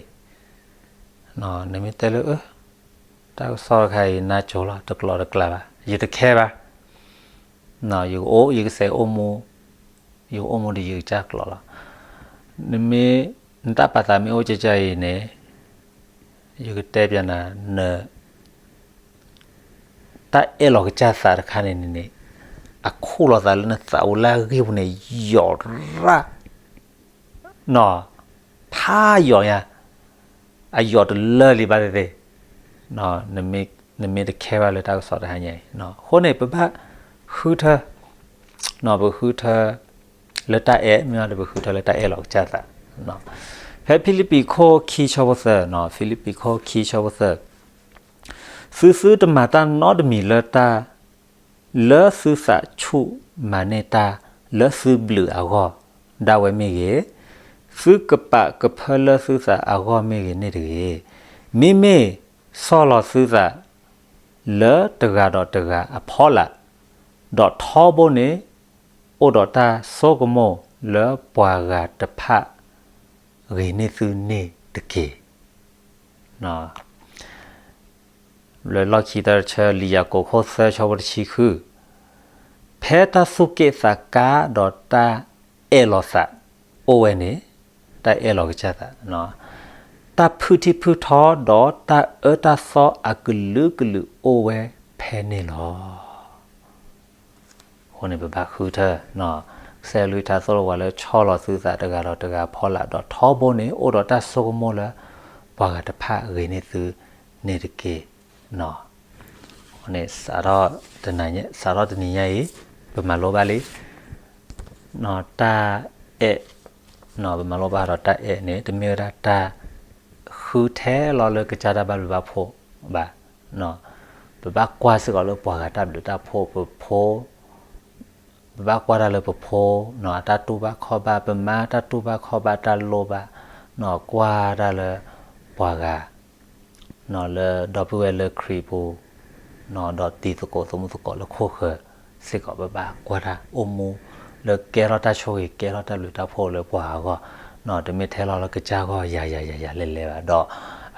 အံၤ နမ့ၢ်တဲလၢ တၢ်ကစီၣ်တခါအံၤ နါစိၤလီၤ တကျိးတကျါဘၣ်, ယတခဲဘၣ်. ယကအိၣ် ယကစဲးအိၣ်မူ, ယကအိၣ်မူဒီးယကစၢ်ကျိးလီၤ. နမ့ၢ် နတၢ်ပာ်သးမ့ၢ်အိၣ်ကၢကၢအံၤန့ၣ် ယကတဲပျးနၤ န တၢ်အဲၣ်လီၤကစၢ်သးတခါန့ၣ်န့ၣ် အခိၣ်လီၤသးလၢနသးအိၣ်လၢအဂ့ၢ်ပူၤန့ၣ် ယိာ်ရၣ် နီၢ်, ဖးယိာ်ညါ, အယိာ်တလၢလံဘၣ်သ့ၣ်သ့ၣ်, နမ့ၢ်တခဲဘၣ်လၢတၢ်ကစီၣ်တဟါညါအံၤ, အဃိန့ၣ် ပဘၣ်ဃုထၢ, ပဃုထၢ လၢတၢ်အဲၣ် မ့ၢ်ဒီးပဃုထၢလၢတၢ်အဲၣ်လီၤကစၢ်သး. ဖဲဖံလံးပံးခိၣ်ခံဆၢဖိသၢ, ဖံလံးပံးခိၣ်ခံဆၢဖိသၢ, သုသုတမၤတၢ်နီတမံၤလၢတၢ် လၢသုသးဆူၣ်မၤန့ၢ်တၢ်လၢသုဘျုးအဂီၢ်ဒၣ်ဝဲမ့ၢ်ဂ့ၤ, သုကပာ်ကဖၢလၢသုသးအဂီၢ်မ့ၢ်ဂ့ၤန့ၣ်တဂ့ၤ. မ့မ့ၢ်ဆီၣ်လီၤသုသးလၢတဂၤဒီးတဂၤအဖီလာ်, ဒီးထီဘိန့ၣ် အိၣ်ဒီးတၢ်ဆိကမိၣ်လၢပှၤဂၤတဖၣ်ဂ့ၤန့ၢ်သုန့ၣ်တက့ၢ်. လၢလီၢ်ခံတၢ်တဆၢ လံာ်ယၤကိာ်ခိၣ်သၢဆၢဖိတဆံဃု, ဖဲတၢ်သူၣ်က့ၣ်သးကါဒီးတၢ်အဲၣ်လီၤသးအိၣ်ဝဲန့ၣ်, တၢ်အဲၣ်လီၤကစၢ်သး, တၢ်ဖုထံဖုထီဒီးတၢ်အၢတၢ်သီအကလုာ်ကလုာ်အိၣ်ဝဲဖဲန့ၣ်လီၤ. အဃိန့ၣ်ပဘၣ်ဃုထၢ ကစၢ်ယွၤအကလုၢ်ကထါသိၣ်လိပှၤလၢ ဆီၣ်လီၤသုသးတဂၤဒီးတဂၤဖီလာ်ဒီးထီဘိန့ၣ် အိၣ်ဒီးတၢ်ဆိကမိၣ်လၢ ပှၤဂၤတဖၣ်ဂ့ၤန့ၢ်သုန့ၣ်တက့ၢ်. အဃိန့ၣ် စးထီၣ်တနံၤညါအံၤ ပမၤလိဘၣ်လံ တၢ်အဲၣ်, ပမၤလိဘၣ်ဒီးတၢ်အဲၣ်န့ၣ် တမ့ၢ်ဝဲဒၣ်တၢ်ဃုထဲလီၤလၢကစၢ်တၢ်ဘၣ်ဘျုးဘၣ်ဖှိၣ်ဘၣ်. ပဘၣ်ကွၢ်စ့ၢ်ကီးလၢပှၤဂၤတၢ်ဘျုးတၢ်ဖှိၣ် ပဖိ ပဘၣ်ကွၢ်တၢ်လၢပဖိ အတၢ်တူၢ်ဘၣ်ခီၣ်ဘၣ် ပမါတၢ်တူၢ်ဘၣ်ခီၣ်ဘၣ်တၢ်လိၣ်ဘၣ် ကွၢ်တၢ်လၢပှၤဂၤ လၢဒီပုၢ်ဝဲၢ်လၢခရံာ်ပူၤ ဒီးတံၤသကိးသမူသကိးလၢခိၣ်ဃၢၤစ့ၢ်ကီး ပဘၣ်ကွၢ်တၢ်အိၣ်မူလၢကဲထီၣ်တၢ်ဆိၣ်ဂ့ၤ ကဲထီၣ်တၢ်ဘျုးတၢ်ဖှိၣ်လၢပှၤအဂီၢ်, တမ့ၢ်ထဲလီၤလၢကစၢ်ဂီၢ်ယၤယၤယၤယၤလဲၤလဲၤဘၣ်ဒီး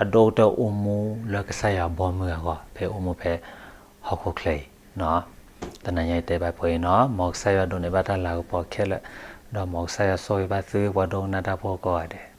အဒိၣ်ကတၢၢ်အိၣ်မူလၢကစၢ်ယွၤဘီမုၢ်အဂီၢ် ဖဲအိၣ်မူဖဲဟီၣ်ခိၣ်ချၢအံၤ တနံၤညါအံၤတဲဘၣ်ပှဲၤအံၤနီၤ, မ်ကစၢ်ယွၤဒိးန့ၢ်ဘၣ်တၢ်လၤကပီၤခဲလၢာ်, ဒီးမ်ကစၢ်ယွၤဆိၣ်ဂ့ၤဘၣ်သုပှၤဒိကနၣ်တၢ်ဖိကိးဂၤဒဲး.